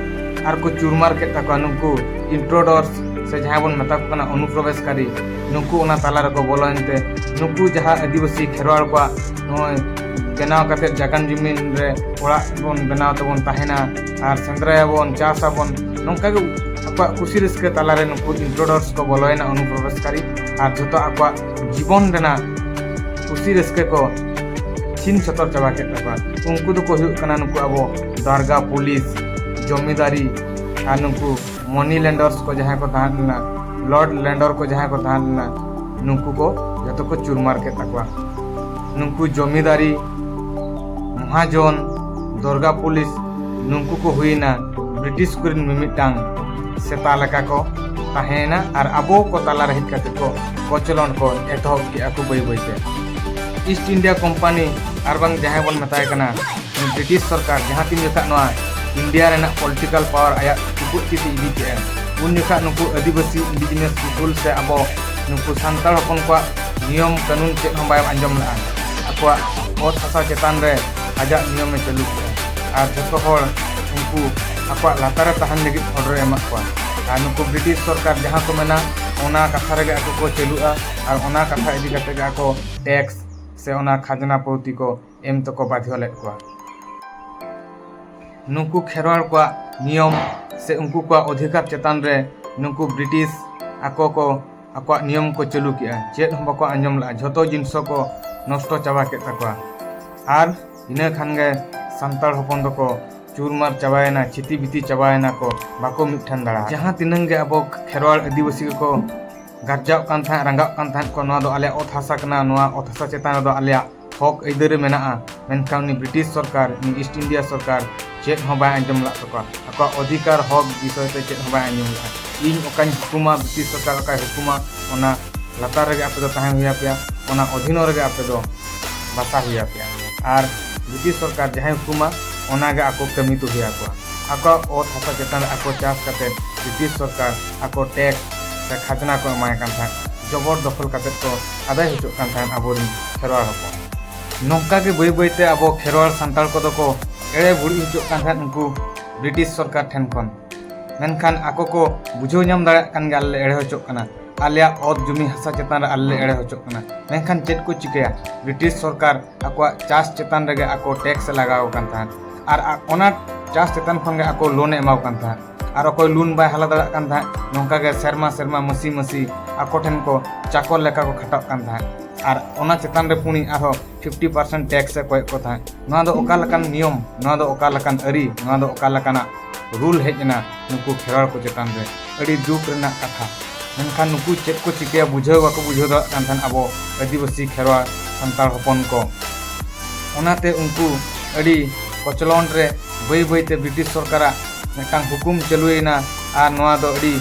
ᱟᱨ ᱠᱚ ᱪᱩᱨᱢᱟᱨ ᱠᱮᱫ ᱛᱟᱠᱚᱣᱟ ᱱᱩᱠᱩ intruders ᱥᱮ ᱡᱟᱦᱟᱸᱭ ᱵᱚᱱ ᱢᱮᱛᱟ ᱠᱚ ᱠᱟᱱᱟ ᱚᱱᱩᱯᱨᱚᱵᱮᱥᱠᱟᱨᱤ᱾ ᱱᱩᱠᱩ ᱚᱱᱟ ᱛᱟᱞᱟ ᱨᱮᱠᱚ ᱵᱚᱞᱚᱭᱮᱱ ᱛᱮ ᱱᱩᱠᱩ ᱡᱟᱦᱟᱸ ᱟᱹᱫᱤᱵᱟᱹᱥᱤ ᱠᱷᱮᱨᱣᱟᱲ ᱠᱚᱣᱟᱜ ᱱᱚᱜᱼᱚᱭ ᱵᱮᱱᱟᱣ ᱠᱟᱛᱮ ᱡᱟᱜᱟᱱ ᱡᱩᱢᱤᱱ ᱨᱮ ᱚᱲᱟᱜ ᱵᱚᱱ ᱵᱮᱱᱟᱣ ᱛᱮᱵᱚᱱ ᱛᱟᱦᱮᱱᱟ ᱟᱨ ᱥᱮᱸᱫᱽᱨᱟᱭᱟᱵᱚᱱ, ᱪᱟᱥ ᱟᱵᱚᱱ, ᱱᱚᱝᱠᱟ ᱜᱮ ᱟᱠᱚᱣᱟᱜ ᱠᱩᱥᱤ ᱨᱟᱹᱥᱠᱟᱹ ᱛᱟᱞᱟᱨᱮ ᱱᱩᱠᱩ intruders ᱠᱚ ᱵᱚᱞᱚᱭᱮᱱᱟ ᱚᱱᱩᱯᱨᱚᱵᱮᱥᱠᱟᱨᱤ ᱟᱨ ᱡᱷᱚᱛᱚ ᱟᱠᱚᱣᱟᱜ ᱡᱤᱵᱚᱱ ᱨᱮᱱᱟᱜ ᱠᱩᱥᱤ ᱨᱟᱹᱥᱠᱟᱹ ᱠᱚ ᱪᱷᱤᱱ ᱪᱷᱚᱛᱚᱨ ᱪᱟᱵᱟ ᱠᱮᱫ ᱛᱟᱠᱚᱣᱟ᱾ ᱩᱱᱠᱩ ᱫᱚᱠᱚ ᱦᱩᱭᱩᱜ ᱠᱟᱱᱟ ᱱᱩᱠᱩ ᱟᱵᱚ ᱫᱟᱨᱜᱟ ᱯᱩᱞᱤᱥ, ᱡᱚᱢᱤᱫᱟᱨᱤ ᱟᱨ ᱱᱩᱠᱩ ᱢᱚᱱᱤ ᱞᱮᱱᱰᱟᱨᱥ ᱠᱚ ᱡᱟᱦᱟᱸᱭ ᱠᱚ ᱛᱟᱦᱮᱸ ᱞᱮᱱᱟ, ᱞᱚᱨᱰ ᱞᱮᱱᱰᱚᱨ ᱠᱚ ᱡᱟᱦᱟᱸᱭ ᱠᱚ ᱛᱟᱦᱮᱸ ᱞᱮᱱᱟ, ᱱᱩᱠᱩ ᱠᱚ ᱡᱚᱛᱚ ᱠᱚ ᱪᱩᱨᱢᱟᱨ ᱠᱮᱫ ᱛᱟᱠᱚᱣᱟ᱾ ᱱᱩᱠᱩ ᱡᱚᱢᱤᱫᱟᱨᱤ, ᱢᱚᱦᱟᱡᱚᱱ, ᱫᱚᱨᱜᱟ ᱯᱩᱞᱤᱥ, ᱱᱩᱠᱩ ᱠᱚ ᱦᱩᱭᱮᱱᱟ ᱵᱨᱤᱴᱤᱥ ᱠᱚᱨᱮᱱ ᱢᱤᱢᱤᱫᱴᱟᱝ ᱥᱮᱛᱟ ᱞᱮᱠᱟ ᱠᱚ ᱛᱟᱦᱮᱸᱭᱮᱱᱟ ᱟᱨ ᱟᱵᱚ ᱠᱚ ᱛᱟᱞᱟᱨᱮ ᱦᱮᱡ ᱠᱟᱛᱮ ᱠᱚ ᱠᱚᱪᱞᱚᱱ ᱠᱚ ᱮᱛᱚᱦᱚᱵ ᱠᱮᱜᱼᱟ ᱠᱚ ᱵᱟᱹᱭ ᱵᱟᱹᱭᱛᱮ᱾ ᱤᱥᱴ ᱤᱱᱰᱤᱭᱟ ᱠᱳᱢᱯᱟᱱᱤ ᱟᱨ ᱵᱟᱝ ᱡᱟᱦᱟᱸᱭ ᱵᱚᱱ ᱢᱮᱛᱟᱭ ᱠᱟᱱᱟ ᱵᱨᱤᱴᱤᱥ ᱥᱚᱨᱠᱟᱨ, ᱡᱟᱦᱟᱸ ᱛᱤᱱ ᱡᱚᱠᱷᱟᱜ ᱱᱚᱣᱟ ᱤᱱᱰᱤᱭᱟ ᱨᱮᱱᱟᱜ ᱯᱚᱞᱤᱴᱤᱠᱟᱞ ᱯᱟᱣᱟᱨ ᱟᱭᱟᱜ ᱪᱩᱯᱩᱫ ᱛᱤ ᱛᱮ ᱤᱫᱤ ᱠᱮᱜᱼᱟ, ᱩᱱ ᱡᱚᱠᱷᱟᱜ ᱱᱩᱠᱩ ᱟᱹᱫᱤᱵᱟᱹᱥᱤ ᱤᱱᱰᱤᱡᱤᱱᱟᱥ ᱯᱤᱯᱩᱞ ᱥᱮ ᱟᱵᱚ ᱱᱩᱠᱩ ᱥᱟᱱᱛᱟᱲ ᱦᱚᱯᱚᱱ ᱠᱚᱣᱟᱜ ᱱᱤᱭᱚᱢ ᱠᱟᱹᱱᱩᱱ ᱪᱮᱫ ᱦᱚᱸ ᱵᱟᱭ ᱟᱸᱡᱚᱢ ᱞᱮᱜᱼᱟ᱾ ᱟᱠᱚᱣᱟᱜ ᱚᱛ ᱦᱟᱥᱟ ᱪᱮᱛᱟᱱ ᱨᱮ ᱟᱡᱟᱜ ᱱᱤᱭᱚᱢᱮ ᱪᱟᱹᱞᱩ ᱠᱮᱜᱼᱟ ᱟᱨ ᱡᱚᱛᱚ ᱦᱚᱲ ᱩᱱᱠᱩ ᱟᱠᱚᱣᱟᱜ ᱞᱟᱛᱟᱨ ᱨᱮ ᱛᱟᱦᱮᱱ ᱞᱟᱹᱜᱤᱫ ᱚᱨᱰᱟᱨ ᱮ ᱮᱢᱟᱜ ᱠᱚᱣᱟ᱾ ᱟᱨ ᱱᱩᱠᱩ ᱵᱨᱤᱴᱤᱥ ᱥᱚᱨᱠᱟᱨ ᱡᱟᱦᱟᱸ ᱠᱚ ᱢᱮᱱᱟ, ᱚᱱᱟ ᱠᱟᱛᱷᱟ ᱨᱮᱜᱮ ᱟᱠᱚ ᱠᱚ ᱪᱟᱹᱞᱩᱜᱼᱟ ᱟᱨ ᱚᱱᱟ ᱠᱟᱛᱷᱟ ᱤᱫᱤ ᱠᱟᱛᱮ ᱜᱮ ᱟᱠᱚ ᱴᱮᱠᱥ ᱥᱮ ᱚᱱᱟ ᱠᱷᱟᱡᱽᱱᱟ ᱯᱨᱚᱛᱤ ᱠᱚ ᱮᱢ ᱛᱮᱠᱚ ᱵᱟᱫᱷᱭᱚ ᱞᱮᱫ ᱠᱚᱣᱟ᱾ ᱱᱩᱠᱩ ᱠᱷᱮᱨᱣᱟᱲ ᱠᱚᱣᱟᱜ ᱱᱤᱭᱚᱢ ᱥᱮ ᱩᱱᱠᱩ ᱠᱚᱣᱟᱜ ᱚᱫᱷᱤᱠᱟᱨ ᱪᱮᱛᱟᱱ ᱨᱮ ᱱᱩᱠᱩ ᱵᱨᱤᱴᱤᱥ ᱟᱠᱚ ᱠᱚ ᱟᱠᱚᱣᱟᱜ ᱱᱤᱭᱚᱢ ᱠᱚ ᱪᱟᱹᱞᱩ ᱠᱮᱜᱼᱟ᱾ ᱪᱮᱫ ᱦᱚᱸ ᱵᱟᱠᱚ ᱟᱸᱡᱚᱢ ᱞᱮᱜᱼᱟ, ᱡᱷᱚᱛᱚ ᱡᱤᱱᱤᱥ ᱠᱚ ᱱᱚᱥᱴᱚ ᱪᱟᱵᱟ ᱠᱮᱫ ᱛᱟᱠᱚᱣᱟ᱾ ᱟᱨ ᱤᱱᱟᱹ ᱠᱷᱟᱱ ᱜᱮ ᱥᱟᱱᱛᱟᱲ ᱦᱚᱯᱚᱱ ᱫᱚᱠᱚ ᱪᱩᱨᱢᱟᱨ ᱪᱟᱵᱟᱭᱮᱱᱟ, ᱪᱷᱤᱛᱤ ᱵᱤᱛᱤ ᱪᱟᱵᱟᱭᱮᱱᱟ ᱠᱚ, ᱵᱟᱠᱚ ᱢᱤᱫ ᱴᱷᱮᱱ ᱫᱟᱲᱮᱭᱟᱜᱼᱟ᱾ ᱡᱟᱦᱟᱸ ᱛᱤᱱᱟᱹᱝ ᱜᱮ ᱟᱵᱚ ᱠᱷᱮᱨᱣᱟᱲ ᱟᱹᱫᱤᱵᱟᱹᱥᱤ ᱠᱚᱠᱚ ᱜᱟᱨᱡᱟᱣᱜ ᱠᱟᱱ ᱛᱟᱦᱮᱸᱫ, ᱨᱟᱸᱜᱟᱣᱜ ᱠᱟᱱ ᱛᱟᱦᱮᱸᱫ ᱠᱚ, ᱱᱚᱣᱟ ᱫᱚ ᱟᱞᱮᱭᱟᱜ ᱚᱛ ᱦᱟᱥᱟ ᱠᱟᱱᱟ, ᱱᱚᱣᱟ ᱚᱛ ᱦᱟᱥᱟ ᱪᱮᱛᱟᱱ ᱨᱮᱫᱚ ᱟᱞᱮᱭᱟᱜ ᱦᱚᱠ ᱟᱹᱭᱫᱟᱹᱨᱤ ᱢᱮᱱᱟᱜᱼᱟ᱾ ᱢᱮᱱᱠᱷᱟᱱ ᱩᱱᱤ ᱵᱨᱤᱴᱤᱥ ᱥᱚᱨᱠᱟᱨ, ᱩᱱᱤ ᱤᱥᱴ ᱤᱱᱰᱤᱭᱟ ᱥᱚᱨᱠᱟᱨ ᱪᱮᱫ ᱦᱚᱸ ᱵᱟᱭ ᱟᱸᱡᱚᱢ ᱞᱮᱫ ᱛᱟᱠᱚᱣᱟ, ᱟᱠᱚᱣᱟᱜ ᱚᱫᱷᱤᱠᱟᱨ ᱦᱚᱠ ᱵᱤᱥᱚᱭ ᱛᱮ ᱪᱮᱫ ᱦᱚᱸ ᱵᱟᱭ ᱟᱸᱡᱚᱢ ᱞᱮᱫᱼᱟ᱾ ᱤᱧ ᱚᱠᱟᱧ ᱦᱩᱠᱩᱢᱟ, ᱵᱨᱤᱴᱤᱥ ᱥᱚᱨᱠᱟᱨ ᱚᱠᱟᱭ ᱦᱩᱠᱩᱢᱟ, ᱚᱱᱟ ᱞᱟᱛᱟᱨ ᱨᱮᱜᱮ ᱟᱯᱮ ᱫᱚ ᱛᱟᱦᱮᱸ ᱦᱩᱭ ᱟᱯᱮᱭᱟ, ᱚᱱᱟ ᱚᱫᱷᱤᱱᱚ ᱨᱮᱜᱮ ᱟᱯᱮ ᱫᱚ ᱵᱟᱥᱟ ᱦᱩᱭ ᱟᱯᱮᱭᱟ᱾ ᱟᱨ ᱵᱨᱤᱴᱤᱥ ᱥᱚᱨᱠᱟᱨ ᱡᱟᱦᱟᱸᱭ ᱦᱩᱠᱩᱢᱟ, ᱚᱱᱟᱜᱮ ᱟᱠᱚ ᱠᱟᱹᱢᱤ ᱠᱚ ᱦᱩᱭ ᱟᱠᱚᱣᱟ᱾ ᱟᱠᱚᱣᱟᱜ ᱚᱛ ᱦᱟᱥᱟ ᱪᱮᱛᱟᱱ ᱨᱮ ᱟᱠᱚ ᱪᱟᱥ ᱠᱟᱛᱮ ᱵᱨᱤᱴᱤᱥ ᱥᱚᱨᱠᱟᱨ ᱟᱠᱚ ᱴᱮᱠᱥ ᱥᱮ ᱠᱷᱟᱡᱽᱱᱟ ᱠᱚ ᱮᱢᱟᱭ ᱠᱟᱱ ᱛᱟᱦᱮᱸᱫ, ᱡᱚᱵᱚᱨ ᱫᱚᱠᱷᱚᱞ ᱠᱟᱛᱮ ᱠᱚ ᱟᱫᱟᱭ ᱦᱚᱪᱚᱜ ᱠᱟᱱ ᱛᱟᱦᱮᱸᱫ ᱟᱵᱚᱨᱮᱱ ᱠᱷᱮᱨᱣᱟᱲ ᱦᱚᱯᱚᱱ᱾ ᱱᱚᱝᱠᱟ ᱜᱮ ᱵᱟᱹᱭ ᱵᱟᱹᱭ ᱛᱮ ᱟᱵᱚ ᱠᱷᱮᱨᱣᱟᱲ ᱥᱟᱱᱛᱟᱲ ᱠᱚᱫᱚ ᱠᱚ ᱮᱲᱮ ᱵᱩᱲᱤ ᱦᱚᱪᱚᱜ ᱠᱟᱱ ᱛᱟᱦᱮᱸᱫ ᱩᱱᱠᱩ ᱵᱨᱤᱴᱤᱥ ᱥᱚᱨᱠᱟᱨ ᱴᱷᱮᱱ ᱠᱷᱚᱱ᱾ ᱢᱮᱱᱠᱷᱟᱱ ᱟᱠᱚ ᱠᱚ ᱵᱩᱡᱷᱟᱹᱣ ᱧᱟᱢ ᱫᱟᱲᱮᱭᱟᱜ ᱠᱟᱱ ᱜᱮᱭᱟ, ᱟᱞᱮ ᱞᱮ ᱮᱲᱮ ᱦᱚᱪᱚᱜ ᱠᱟᱱᱟ, ᱟᱞᱮᱭᱟᱜ ᱚᱛ ᱡᱩᱢᱤ ᱦᱟᱥᱟ ᱪᱮᱛᱟᱱ ᱨᱮ ᱟᱞᱮ ᱞᱮ ᱮᱲᱮ ᱦᱚᱪᱚᱜ ᱠᱟᱱᱟ᱾ ᱢᱮᱱᱠᱷᱟᱱ ᱪᱮᱫ ᱠᱚ ᱪᱤᱠᱟᱹᱭᱟ? ᱵᱨᱤᱴᱤᱥ ᱥᱚᱨᱠᱟᱨ ᱟᱠᱚᱣᱟᱜ ᱪᱟᱥ ᱪᱮᱛᱟᱱ ᱨᱮᱜᱮ ᱟᱠᱚ ᱴᱮᱠᱥ ᱮ ᱞᱟᱜᱟᱣ ᱟᱠᱟᱱ ᱛᱟᱦᱮᱸᱫ᱾ ᱟᱨ ᱟ-, ᱚᱱᱟ ᱪᱟᱥ ᱪᱮᱛᱟᱱ ᱠᱷᱚᱱ ᱜᱮ ᱟᱠᱚ ᱞᱳᱱ ᱮ ᱮᱢᱟ ᱠᱚ ᱠᱟᱱ ᱛᱟᱦᱮᱸᱫ᱾ ᱟᱨ ᱚᱠᱚᱭ ᱞᱳᱱ ᱵᱟᱭ ᱦᱟᱞᱟ ᱫᱟᱲᱮᱭᱟᱜ ᱠᱟᱱ ᱛᱟᱦᱮᱸᱫ, ᱱᱚᱝᱠᱟ ᱜᱮ ᱥᱮᱨᱢᱟ ᱥᱮᱨᱢᱟ, ᱢᱟᱹᱥᱤ ᱢᱟᱹᱥᱤ ᱟᱠᱚ ᱴᱷᱮᱱ ᱠᱚ ᱪᱟᱠᱚᱨ ᱞᱮᱠᱟ ᱠᱚ ᱠᱷᱟᱴᱟᱜ ᱠᱟᱱ ᱛᱟᱦᱮᱸᱫ᱾ ᱟᱨ ᱚᱱᱟ ᱪᱮᱛᱟᱱ ᱨᱮ ᱯᱩᱱᱤ ᱟᱨᱦᱚᱸ ᱯᱷᱤᱯᱴᱤ ᱯᱟᱨᱥᱮᱱᱴ ᱴᱮᱠᱥ ᱮ ᱠᱚᱭᱮᱫ ᱠᱚ ᱛᱟᱦᱮᱸᱫ᱾ ᱱᱚᱣᱟ ᱫᱚ ᱚᱠᱟ ᱞᱮᱠᱟᱱ ᱱᱤᱭᱚᱢ, ᱱᱚᱣᱟ ᱫᱚ ᱚᱠᱟ ᱞᱮᱠᱟᱱ ᱟᱹᱨᱤ, ᱱᱚᱣᱟ ᱫᱚ ᱚᱠᱟ ᱞᱮᱠᱟᱱᱟᱜ ᱨᱩᱞ ᱦᱮᱡ ᱮᱱᱟ ᱱᱩᱠᱩ ᱠᱷᱮᱨᱣᱟᱲ ᱠᱚ ᱪᱮᱛᱟᱱ ᱨᱮ? ᱟᱹᱰᱤ ᱫᱩᱠ ᱨᱮᱱᱟᱜ ᱠᱟᱛᱷᱟ᱾ ᱢᱮᱱᱠᱷᱟᱱ ᱱᱩᱠᱩ ᱪᱮᱫ ᱠᱚ ᱪᱤᱠᱟᱹᱭᱟ ᱵᱩᱡᱷᱟᱹᱣ ᱵᱟᱠᱚ ᱵᱩᱡᱷᱟᱹᱣ ᱫᱟᱲᱮᱭᱟᱜ ᱠᱟᱱ ᱛᱟᱦᱮᱸᱫ ᱟᱵᱚ ᱟᱹᱫᱤᱵᱟᱹᱥᱤ ᱠᱷᱮᱨᱣᱟᱲ ᱥᱟᱱᱛᱟᱲ ᱦᱚᱯᱚᱱ ᱠᱚ᱾ ᱚᱱᱟᱛᱮ ᱩᱱᱠᱩ ᱟᱹᱰᱤ ᱠᱚᱪᱞᱚᱱ ᱨᱮ ᱵᱟᱹᱭ ᱵᱟᱹᱭᱛᱮ ᱵᱨᱤᱴᱤᱥ ᱥᱚᱨᱠᱟᱨᱟᱜ ᱢᱤᱫᱴᱟᱝ ᱦᱩᱠᱩᱢ ᱪᱟᱹᱞᱩᱭᱮᱱᱟ ᱟᱨ ᱱᱚᱣᱟ ᱫᱚ ᱟᱹᱰᱤ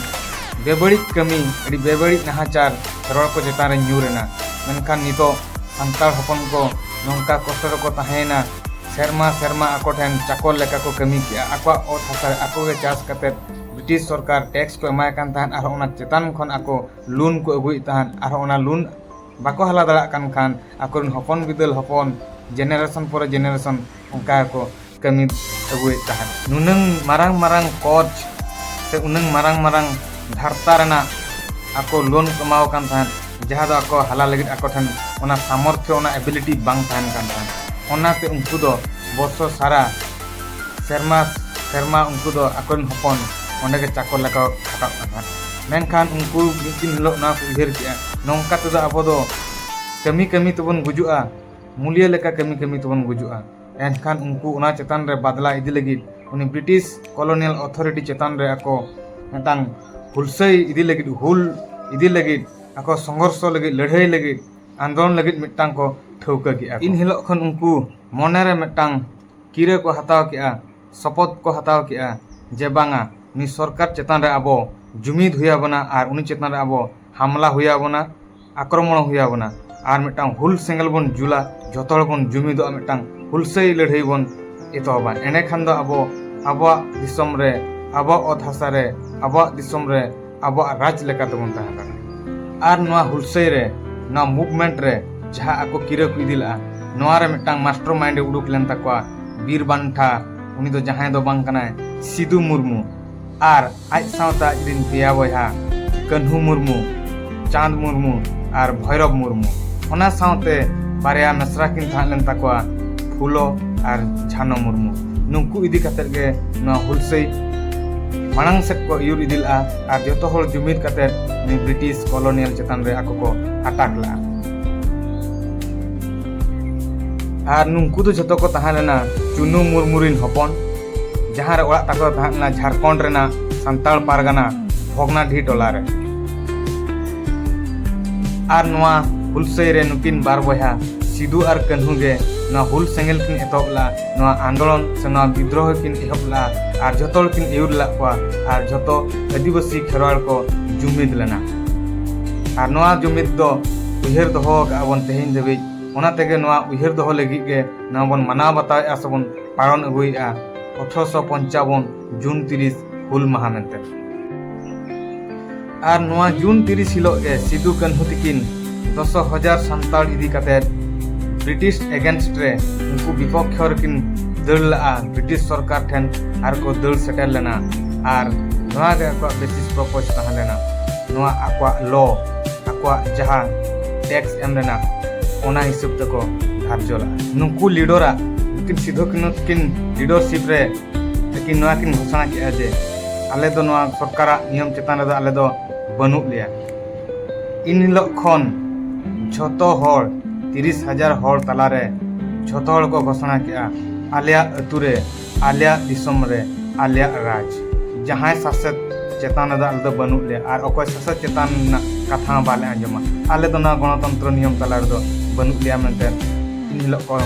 ᱵᱮᱵᱟᱹᱲᱤᱡ ᱠᱟᱹᱢᱤ, ᱟᱹᱰᱤ ᱵᱮᱵᱟᱹᱲᱤᱡ ᱱᱟᱦᱟᱪᱟᱨ ᱠᱷᱮᱨᱣᱟᱲ ᱠᱚ ᱪᱮᱛᱟᱱ ᱨᱮ ᱧᱩᱨ ᱮᱱᱟ᱾ ᱢᱮᱱᱠᱷᱟᱱ ᱱᱤᱛᱚᱜ ᱥᱟᱱᱛᱟᱲ ᱦᱚᱯᱚᱱ ᱠᱚ ᱱᱚᱝᱠᱟ ᱠᱚᱥᱴᱚ ᱨᱮᱠᱚ ᱛᱟᱦᱮᱸᱭᱮᱱᱟ, ᱥᱮᱨᱢᱟ ᱥᱮᱨᱢᱟ ᱟᱠᱚ ᱴᱷᱮᱱ ᱪᱟᱠᱚᱨ ᱞᱮᱠᱟ ᱠᱚ ᱠᱟᱹᱢᱤ ᱠᱮᱜᱼᱟ᱾ ᱟᱠᱚᱣᱟᱜ ᱚᱛ ᱦᱟᱥᱟ ᱨᱮ ᱟᱠᱚ ᱜᱮ ᱪᱟᱥ ᱠᱟᱛᱮᱫ ᱵᱨᱤᱴᱤᱥ ᱥᱚᱨᱠᱟᱨ ᱴᱮᱠᱥ ᱠᱚ ᱮᱢᱟᱭ ᱠᱟᱱ ᱛᱟᱦᱮᱸᱫ, ᱟᱨᱦᱚᱸ ᱚᱱᱟ ᱪᱮᱛᱟᱱ ᱠᱷᱚᱱ ᱟᱠᱚ ᱞᱳᱱ ᱠᱚ ᱟᱹᱜᱩᱭᱮᱫ ᱛᱟᱦᱮᱸᱫ᱾ ᱟᱨᱦᱚᱸ ᱚᱱᱟ ᱞᱳᱱ ᱵᱟᱠᱚ ᱦᱟᱞᱟ ᱫᱟᱲᱮᱭᱟᱜ ᱠᱟᱱ ᱠᱷᱟᱱ ᱟᱠᱚᱨᱮᱱ ᱦᱚᱯᱚᱱ ᱵᱤᱫᱟᱹᱞ ᱦᱚᱯᱚᱱ ᱡᱮᱱᱟᱨᱮᱥᱚᱱ ᱯᱚᱨᱮ ᱡᱮᱱᱟᱨᱮᱥᱚᱱ ᱚᱱᱠᱟ ᱜᱮᱠᱚ ᱠᱟᱹᱢᱤ ᱟᱹᱜᱩᱭᱮᱫ ᱛᱟᱦᱮᱸᱫ᱾ ᱱᱩᱱᱟᱹᱝ ᱢᱟᱨᱟᱝ ᱢᱟᱨᱟᱝ ᱠᱚᱨᱡᱽ ᱥᱮ ᱩᱱᱟᱹᱝ ᱢᱟᱨᱟᱝ ᱢᱟᱨᱟᱝ ᱫᱷᱟᱨᱛᱟ ᱨᱮᱱᱟᱜ ᱟᱠᱚ ᱞᱳᱱ ᱠᱚ ᱮᱢᱟᱣ ᱠᱟᱱ ᱛᱟᱦᱮᱸᱫ, ᱡᱟᱦᱟᱸ ᱫᱚ ᱟᱠᱚ ᱦᱟᱞᱟ ᱞᱟᱹᱜᱤᱫ ᱟᱠᱚ ᱴᱷᱮᱱ ᱚᱱᱟ ᱥᱟᱢᱚᱨᱛᱷᱚ, ᱚᱱᱟ ᱮᱵᱤᱞᱤᱴᱤ ᱵᱟᱝ ᱛᱟᱦᱮᱱ ᱠᱟᱱ ᱛᱟᱦᱮᱸᱫ᱾ ᱚᱱᱟᱛᱮ ᱩᱱᱠᱩ ᱫᱚ ᱵᱚᱨᱥᱚ ᱥᱟᱨᱟ ᱥᱮᱨᱢᱟ ᱥᱮᱨᱢᱟ ᱩᱱᱠᱩ ᱫᱚ ᱟᱠᱚᱨᱮᱱ ᱦᱚᱯᱚᱱ ᱚᱸᱰᱮ ᱜᱮ ᱪᱟᱠᱚᱨ ᱞᱮᱠᱟ ᱠᱚ ᱠᱷᱟᱴᱟᱜ ᱠᱟᱱ ᱛᱟᱦᱮᱸᱫ᱾ ᱢᱮᱱᱠᱷᱟᱱ ᱩᱱᱠᱩ ᱢᱤᱫ ᱫᱤᱱ ᱦᱤᱞᱳᱜ ᱱᱚᱣᱟ ᱠᱚ ᱩᱭᱦᱟᱹᱨ ᱠᱮᱜᱼᱟ, ᱱᱚᱝᱠᱟ ᱛᱮᱫᱚ ᱟᱵᱚ ᱫᱚ ᱠᱟᱹᱢᱤ ᱠᱟᱹᱢᱤ ᱛᱮᱵᱚᱱ ᱜᱩᱡᱩᱜᱼᱟ, ᱢᱩᱞᱤᱭᱟᱹ ᱞᱮᱠᱟ ᱠᱟᱹᱢᱤ ᱠᱟᱹᱢᱤ ᱛᱮᱵᱚᱱ ᱜᱩᱡᱩᱜᱼᱟ᱾ ᱮᱱᱠᱷᱟᱱ ᱩᱱᱠᱩ ᱚᱱᱟ ᱪᱮᱛᱟᱱ ᱨᱮ ᱵᱟᱫᱞᱟ ᱤᱫᱤ ᱞᱟᱹᱜᱤᱫ ᱩᱱᱤ ᱵᱨᱤᱴᱤᱥ ᱠᱚᱞᱳᱱᱤᱭᱟᱞ ᱚᱛᱷᱚᱨᱤᱴᱤ ᱪᱮᱛᱟᱱ ᱨᱮ ᱟᱠᱚ ᱢᱤᱫᱴᱟᱝ ᱦᱩᱞᱥᱟᱹᱭ ᱤᱫᱤ ᱞᱟᱹᱜᱤᱫ, ᱦᱩᱞ ᱤᱫᱤ ᱞᱟᱹᱜᱤᱫ, ᱟᱠᱚ ᱥᱚᱝᱜᱷᱚᱨᱥᱚ ᱞᱟᱹᱜᱤᱫ, ᱞᱟᱹᱲᱦᱟᱹᱭ ᱞᱟᱹᱜᱤᱫ, ᱟᱱᱫᱳᱞᱚᱱ ᱞᱟᱹᱜᱤᱫ ᱢᱤᱫᱴᱟᱝ ᱠᱚ ᱴᱷᱟᱹᱣᱠᱟᱹ ᱠᱮᱜᱼᱟ ᱠᱚ᱾ ᱤᱱ ᱦᱤᱞᱳᱜ ᱠᱷᱚᱱ ᱩᱱᱠᱩ ᱢᱚᱱᱮ ᱨᱮ ᱢᱤᱫᱴᱟᱝ ᱠᱤᱨᱟᱹ ᱠᱚ ᱦᱟᱛᱟᱣ ᱠᱮᱜᱼᱟ, ᱥᱚᱯᱚᱛ ᱠᱚ ᱦᱟᱛᱟᱣ ᱠᱮᱜᱼᱟ ᱡᱮ ᱵᱟᱝᱟ, ᱱᱩᱭ ᱥᱚᱨᱠᱟᱨ ᱪᱮᱛᱟᱱ ᱨᱮ ᱟᱵᱚ ᱡᱩᱢᱤᱫ ᱦᱩᱭ ᱟᱵᱚᱱᱟ ᱟᱨ ᱩᱱᱤ ᱪᱮᱛᱟᱱ ᱨᱮ ᱟᱵᱚ ᱦᱟᱢᱞᱟ ᱦᱩᱭ ᱟᱵᱚᱱᱟ, ᱟᱠᱨᱚᱢᱚᱱ ᱦᱩᱭ ᱟᱵᱚᱱᱟ᱾ ᱟᱨ ᱢᱤᱫᱴᱟᱝ ᱦᱩᱞ ᱥᱮᱸᱜᱮᱞ ᱵᱚᱱ ᱡᱩᱞᱟ, ᱡᱷᱚᱛᱚ ᱦᱚᱲ ᱵᱚᱱ ᱡᱩᱢᱤᱫᱚᱜᱼᱟ, ᱢᱤᱫᱴᱟᱝ ᱦᱩᱞᱥᱟᱹᱭ ᱞᱟᱹᱲᱦᱟᱹᱭ ᱵᱚᱱ ᱮᱛᱚᱦᱚᱵᱟ᱾ ᱮᱸᱰᱮᱠᱷᱟᱱ ᱫᱚ ᱟᱵᱚ ᱟᱵᱚᱣᱟᱜ ᱫᱤᱥᱚᱢ ᱨᱮ, ᱟᱵᱚᱣᱟᱜ ᱚᱛ ᱦᱟᱥᱟ ᱨᱮ, ᱟᱵᱚᱣᱟᱜ ᱫᱤᱥᱚᱢ ᱨᱮ ᱟᱵᱚᱣᱟᱜ ᱨᱟᱡᱽ ᱞᱮᱠᱟ ᱛᱮᱵᱚᱱ ᱛᱟᱦᱮᱸ ᱫᱟᱲᱮᱭᱟᱜᱼᱟ᱾ ᱟᱨ ᱱᱚᱣᱟ ᱦᱩᱞᱥᱟᱹᱭ ᱨᱮ, ᱱᱚᱣᱟ ᱢᱩᱵᱷᱢᱮᱱᱴ ᱨᱮ ᱡᱟᱦᱟᱸ ᱟᱠᱚ ᱠᱤᱨᱟᱹ ᱠᱚ ᱤᱫᱤ ᱞᱮᱫᱼᱟ, ᱱᱚᱣᱟ ᱨᱮ ᱢᱤᱫᱴᱟᱝ ᱢᱟᱥᱴᱟᱨ ᱢᱟᱭᱤᱱᱰ ᱮ ᱩᱰᱩᱠ ᱞᱮᱱ ᱛᱟᱠᱚᱣᱟ, ᱵᱤᱨ ᱵᱟᱱᱴᱷᱟ᱾ ᱩᱱᱤ ᱫᱚ ᱡᱟᱦᱟᱸᱭ ᱫᱚ ᱵᱟᱝ ᱠᱟᱱᱟᱭ, ᱥᱤᱫᱩ ᱢᱩᱨᱢᱩ᱾ ᱟᱨ ᱟᱡ ᱥᱟᱶᱛᱮ ᱟᱡ ᱨᱮᱱ ᱯᱮᱭᱟ ᱵᱚᱭᱦᱟ, ᱠᱟᱹᱱᱦᱩ ᱢᱩᱨᱢᱩ, ᱪᱟᱸᱫᱽ ᱢᱩᱨᱢᱩ ᱟᱨ ᱵᱷᱚᱭᱨᱚᱵ ᱢᱩᱨᱢᱩ᱾ ᱚᱱᱟ ᱥᱟᱶᱛᱮ ᱵᱟᱨᱭᱟ ᱢᱮᱥᱨᱟ ᱠᱤᱱ ᱛᱟᱦᱮᱸ ᱞᱮᱱ ᱛᱟᱠᱚᱣᱟ, ᱯᱷᱩᱞᱚ ᱟᱨ ᱡᱷᱟᱱᱚ ᱢᱩᱨᱢᱩ᱾ ᱱᱩᱠᱩ ᱤᱫᱤ ᱠᱟᱛᱮᱫ ᱜᱮ ᱱᱚᱣᱟ ᱦᱩᱞᱥᱟᱹᱭ ᱢᱟᱲᱟᱝ ᱥᱮᱫ ᱠᱚ ᱟᱹᱭᱩᱨ ᱤᱫᱤ ᱞᱮᱫᱼᱟ ᱟᱨ ᱡᱚᱛᱚ ᱦᱚᱲ ᱡᱩᱢᱤᱫ ᱠᱟᱛᱮᱫ ᱩᱱᱤ ᱵᱨᱤᱴᱤᱥ ᱠᱚᱞᱳᱱᱤᱭᱟᱞ ᱪᱮᱛᱟᱱ ᱨᱮ ᱟᱠᱚ ᱠᱚ ᱟᱴᱟᱠ ᱞᱮᱫᱼᱟ᱾ ᱟᱨ ᱱᱩᱝᱠᱩ ᱫᱚ ᱡᱷᱚᱛᱚ ᱠᱚ ᱛᱟᱦᱮᱸ ᱞᱮᱱᱟ ᱪᱩᱱᱩ ᱢᱩᱨᱢᱩ ᱨᱤᱱ ᱦᱚᱯᱚᱱ, ᱡᱟᱦᱟᱸ ᱨᱮ ᱚᱲᱟᱜ ᱛᱟᱠᱚ ᱫᱚ ᱛᱟᱦᱮᱸ ᱞᱮᱱᱟ ᱡᱷᱟᱲᱠᱷᱚᱸᱰ ᱨᱮᱱᱟᱜ ᱥᱟᱱᱛᱟᱲ ᱯᱟᱨᱜᱟᱱᱟ ᱵᱷᱚᱜᱽᱱᱟᱰᱤᱦᱤ ᱴᱚᱞᱟ ᱨᱮ᱾ ᱟᱨ ᱱᱚᱣᱟ ᱦᱩᱞᱥᱟᱹᱭ ᱨᱮ ᱱᱩᱠᱤᱱ ᱵᱟᱨ ᱵᱚᱭᱦᱟ ᱥᱤᱫᱩ ᱟᱨ ᱠᱟᱹᱱᱦᱩ ᱜᱮ ᱱᱚᱣᱟ ᱦᱩᱞ ᱥᱮᱸᱜᱮᱞ ᱠᱤᱱ ᱮᱛᱚᱦᱚᱵ ᱞᱮᱫᱼᱟ, ᱱᱚᱣᱟ ᱟᱱᱫᱳᱞᱚᱱ ᱥᱮ ᱱᱚᱣᱟ ᱵᱤᱫᱽᱨᱳᱦᱚ ᱠᱤᱱ ᱮᱦᱚᱵ ᱞᱮᱫᱼᱟ ᱟᱨ ᱡᱷᱚᱛᱚ ᱦᱚᱲ ᱠᱤᱱ ᱟᱹᱭᱩᱨ ᱞᱮᱫ ᱠᱚᱣᱟ ᱟᱨ ᱡᱷᱚᱛᱚ ᱟᱹᱫᱤᱵᱟᱹᱥᱤ ᱠᱷᱮᱨᱣᱟᱲ ᱠᱚ ᱡᱩᱢᱤᱫ ᱞᱮᱱᱟ᱾ ᱟᱨ ᱱᱚᱣᱟ ᱡᱩᱢᱤᱫ ᱫᱚ ᱩᱭᱦᱟᱹᱨ ᱫᱚᱦᱚ ᱟᱠᱟᱫᱼᱟ ᱵᱚᱱ ᱛᱮᱦᱮᱧ ᱫᱷᱟᱹᱵᱤᱡ᱾ ᱚᱱᱟ ᱛᱮᱜᱮ ᱱᱚᱣᱟ ᱩᱭᱦᱟᱹᱨ ᱫᱚᱦᱚ ᱞᱟᱹᱜᱤᱫ ᱜᱮ ᱱᱚᱣᱟ ᱵᱚᱱ ᱢᱟᱱᱟᱣ ᱵᱟᱛᱟᱣᱮᱫᱼᱟ ᱥᱮᱵᱚᱱ ᱯᱟᱞᱚᱱ ᱟᱹᱜᱩᱭᱮᱫᱼᱟ ᱟᱴᱷᱨᱚᱥᱚ ᱯᱚᱧᱪᱟᱵᱚᱱ ᱡᱩᱱ ᱛᱤᱨᱤᱥ ᱦᱩᱞ ᱢᱟᱦᱟ ᱢᱮᱱᱛᱮ᱾ ᱟᱨ ᱱᱚᱣᱟ ᱡᱩᱱ ᱛᱤᱨᱤᱥ ᱦᱤᱞᱳᱜ ᱜᱮ ᱥᱤᱫᱩ ᱠᱟᱹᱱᱦᱩ ᱛᱤᱠᱤᱱ ᱫᱚᱥ ᱦᱟᱡᱟᱨ ᱥᱟᱱᱛᱟᱲ ᱤᱫᱤ ᱠᱟᱛᱮ ᱵᱨᱤᱴᱤᱥ against ᱨᱮ ᱩᱱᱠᱩ ᱵᱤᱯᱚᱠᱠᱷᱚ ᱨᱮᱠᱤᱱ ᱫᱟᱹᱲ ᱞᱟᱜᱼᱟ ᱵᱨᱤᱴᱤᱥ ᱥᱚᱨᱠᱟᱨ ᱴᱷᱮᱱ ᱟᱨ ᱠᱚ ᱫᱟᱹᱲ ᱥᱮᱴᱮᱨ ᱞᱮᱱᱟ᱾ ᱟᱨ ᱱᱚᱣᱟ ᱜᱮ ᱟᱠᱚᱣᱟᱜ basis purpose ᱛᱟᱦᱮᱸ ᱞᱮᱱᱟ, ᱱᱚᱣᱟ ᱟᱠᱚᱣᱟᱜ law, ᱟᱠᱚᱣᱟᱜ ᱡᱟᱦᱟᱸ tax ᱮᱢ ᱨᱮᱱᱟᱜ, ᱚᱱᱟ ᱦᱤᱥᱟᱹᱵ ᱛᱮᱠᱚ ᱫᱷᱟᱨᱡᱚ ᱞᱟᱜᱼᱟ᱾ ᱱᱩᱠᱩ leader ᱟᱜ, ᱱᱩᱠᱤᱱ ᱥᱤᱫᱷᱩ ᱠᱟᱹᱱᱦᱩ ᱛᱟᱹᱠᱤᱱ leadership ᱨᱮ ᱛᱟᱹᱠᱤᱱ ᱱᱚᱣᱟ ᱠᱤᱱ ᱜᱷᱳᱥᱚᱱᱟ ᱠᱮᱫᱼᱟ ᱡᱮ ᱟᱞᱮ ᱫᱚ ᱱᱚᱣᱟ ᱥᱚᱨᱠᱟᱨᱟᱜ ᱱᱤᱭᱚᱢ ᱪᱮᱛᱟᱱ ᱨᱮᱫᱚ ᱟᱞᱮ ᱫᱚ ᱵᱟᱹᱱᱩᱜ ᱞᱮᱭᱟ᱾ ᱤᱱ ᱦᱤᱞᱳᱜ ᱠᱷᱚᱱ ᱡᱷᱚᱛᱚ ᱦᱚᱲ, ᱛᱤᱨᱤᱥ ᱦᱟᱡᱟᱨ ᱦᱚᱲ ᱛᱟᱞᱟᱨᱮ ᱡᱷᱚᱛᱚ ᱦᱚᱲ ᱠᱚ ᱜᱷᱳᱥᱚᱱᱟ ᱠᱮᱫᱼᱟ, ᱟᱞᱮᱭᱟᱜ ᱟᱹᱛᱩ ᱨᱮ, ᱟᱞᱮᱭᱟᱜ ᱫᱤᱥᱚᱢ ᱨᱮ, ᱟᱞᱮᱭᱟᱜ ᱨᱟᱡᱽ, ᱡᱟᱦᱟᱸᱭ ᱥᱟᱥᱮᱛ ᱪᱮᱛᱟᱱ ᱨᱮᱫᱚ ᱟᱞᱮ ᱫᱚ ᱵᱟᱹᱱᱩᱜ ᱞᱮᱭᱟ ᱟᱨ ᱚᱠᱚᱭ ᱥᱟᱥᱮᱛ ᱪᱮᱛᱟᱱ ᱨᱮᱱᱟᱜ ᱠᱟᱛᱷᱟ ᱦᱚᱸ ᱵᱟᱞᱮ ᱟᱸᱡᱚᱢᱟ᱾ ᱟᱞᱮ ᱫᱚ ᱱᱚᱣᱟ ᱜᱚᱱᱚᱛᱚᱱᱛᱨᱚ ᱱᱤᱭᱚᱢ ᱛᱟᱞᱟ ᱨᱮᱫᱚ ᱵᱟᱹᱱᱩᱜ ᱞᱮᱭᱟ ᱢᱮᱱᱛᱮ ᱤᱱ ᱦᱤᱞᱳᱜ ᱠᱚ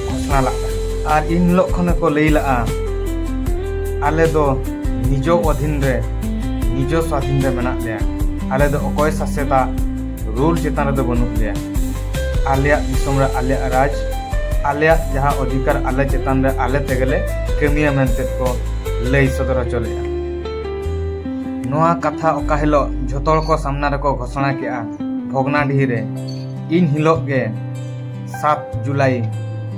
ᱜᱷᱳᱥᱚᱱᱟ ᱞᱟᱜᱼᱟ᱾ ᱟᱨ ᱤᱱ ᱦᱤᱞᱳᱜ ᱠᱷᱚᱱ ᱜᱮᱠᱚ ᱞᱟᱹᱭ ᱞᱟᱜᱼᱟ, ᱟᱞᱮ ᱫᱚ ᱱᱤᱡᱚ ᱚᱫᱷᱤᱱ ᱨᱮ, ᱱᱤᱡᱚ ᱥᱟᱫᱷᱤᱱ ᱨᱮ ᱢᱮᱱᱟᱜ ᱞᱮᱭᱟ᱾ ᱟᱞᱮ ᱫᱚ ᱚᱠᱚᱭ ᱥᱟᱥᱮᱛᱟᱜ rule ᱪᱮᱛᱟᱱ ᱨᱮᱫᱚ ᱵᱟᱹᱱᱩᱜ ᱞᱮᱭᱟ᱾ ᱟᱞᱮᱭᱟᱜ ᱫᱤᱥᱚᱢ ᱨᱮ ᱟᱞᱮᱭᱟᱜ ᱨᱟᱡᱽ, ᱟᱞᱮᱭᱟᱜ ᱡᱟᱦᱟᱸ ᱚᱫᱷᱤᱠᱟᱨ ᱟᱞᱮ ᱪᱮᱛᱟᱱ ᱨᱮ ᱟᱞᱮ ᱛᱮᱜᱮᱞᱮ ᱠᱟᱹᱢᱤᱭᱟ ᱢᱮᱱᱛᱮ ᱠᱚ ᱞᱟᱹᱭ ᱥᱚᱫᱚᱨ ᱦᱚᱪᱚ ᱞᱮᱫᱼᱟ᱾ ᱱᱚᱣᱟ ᱠᱟᱛᱷᱟ ᱚᱠᱟ ᱦᱤᱞᱳᱜ ᱡᱷᱚᱛᱚ ᱦᱚᱲ ᱠᱚ ᱥᱟᱢᱱᱟ ᱨᱮᱠᱚ ᱜᱷᱳᱥᱚᱱᱟ ᱠᱮᱜᱼᱟ ᱵᱷᱚᱜᱽᱱᱟᱰᱤᱦᱤ ᱨᱮ, ᱤᱱ ᱦᱤᱞᱳᱜ ᱜᱮ ᱥᱟᱛ ᱡᱩᱞᱟᱭ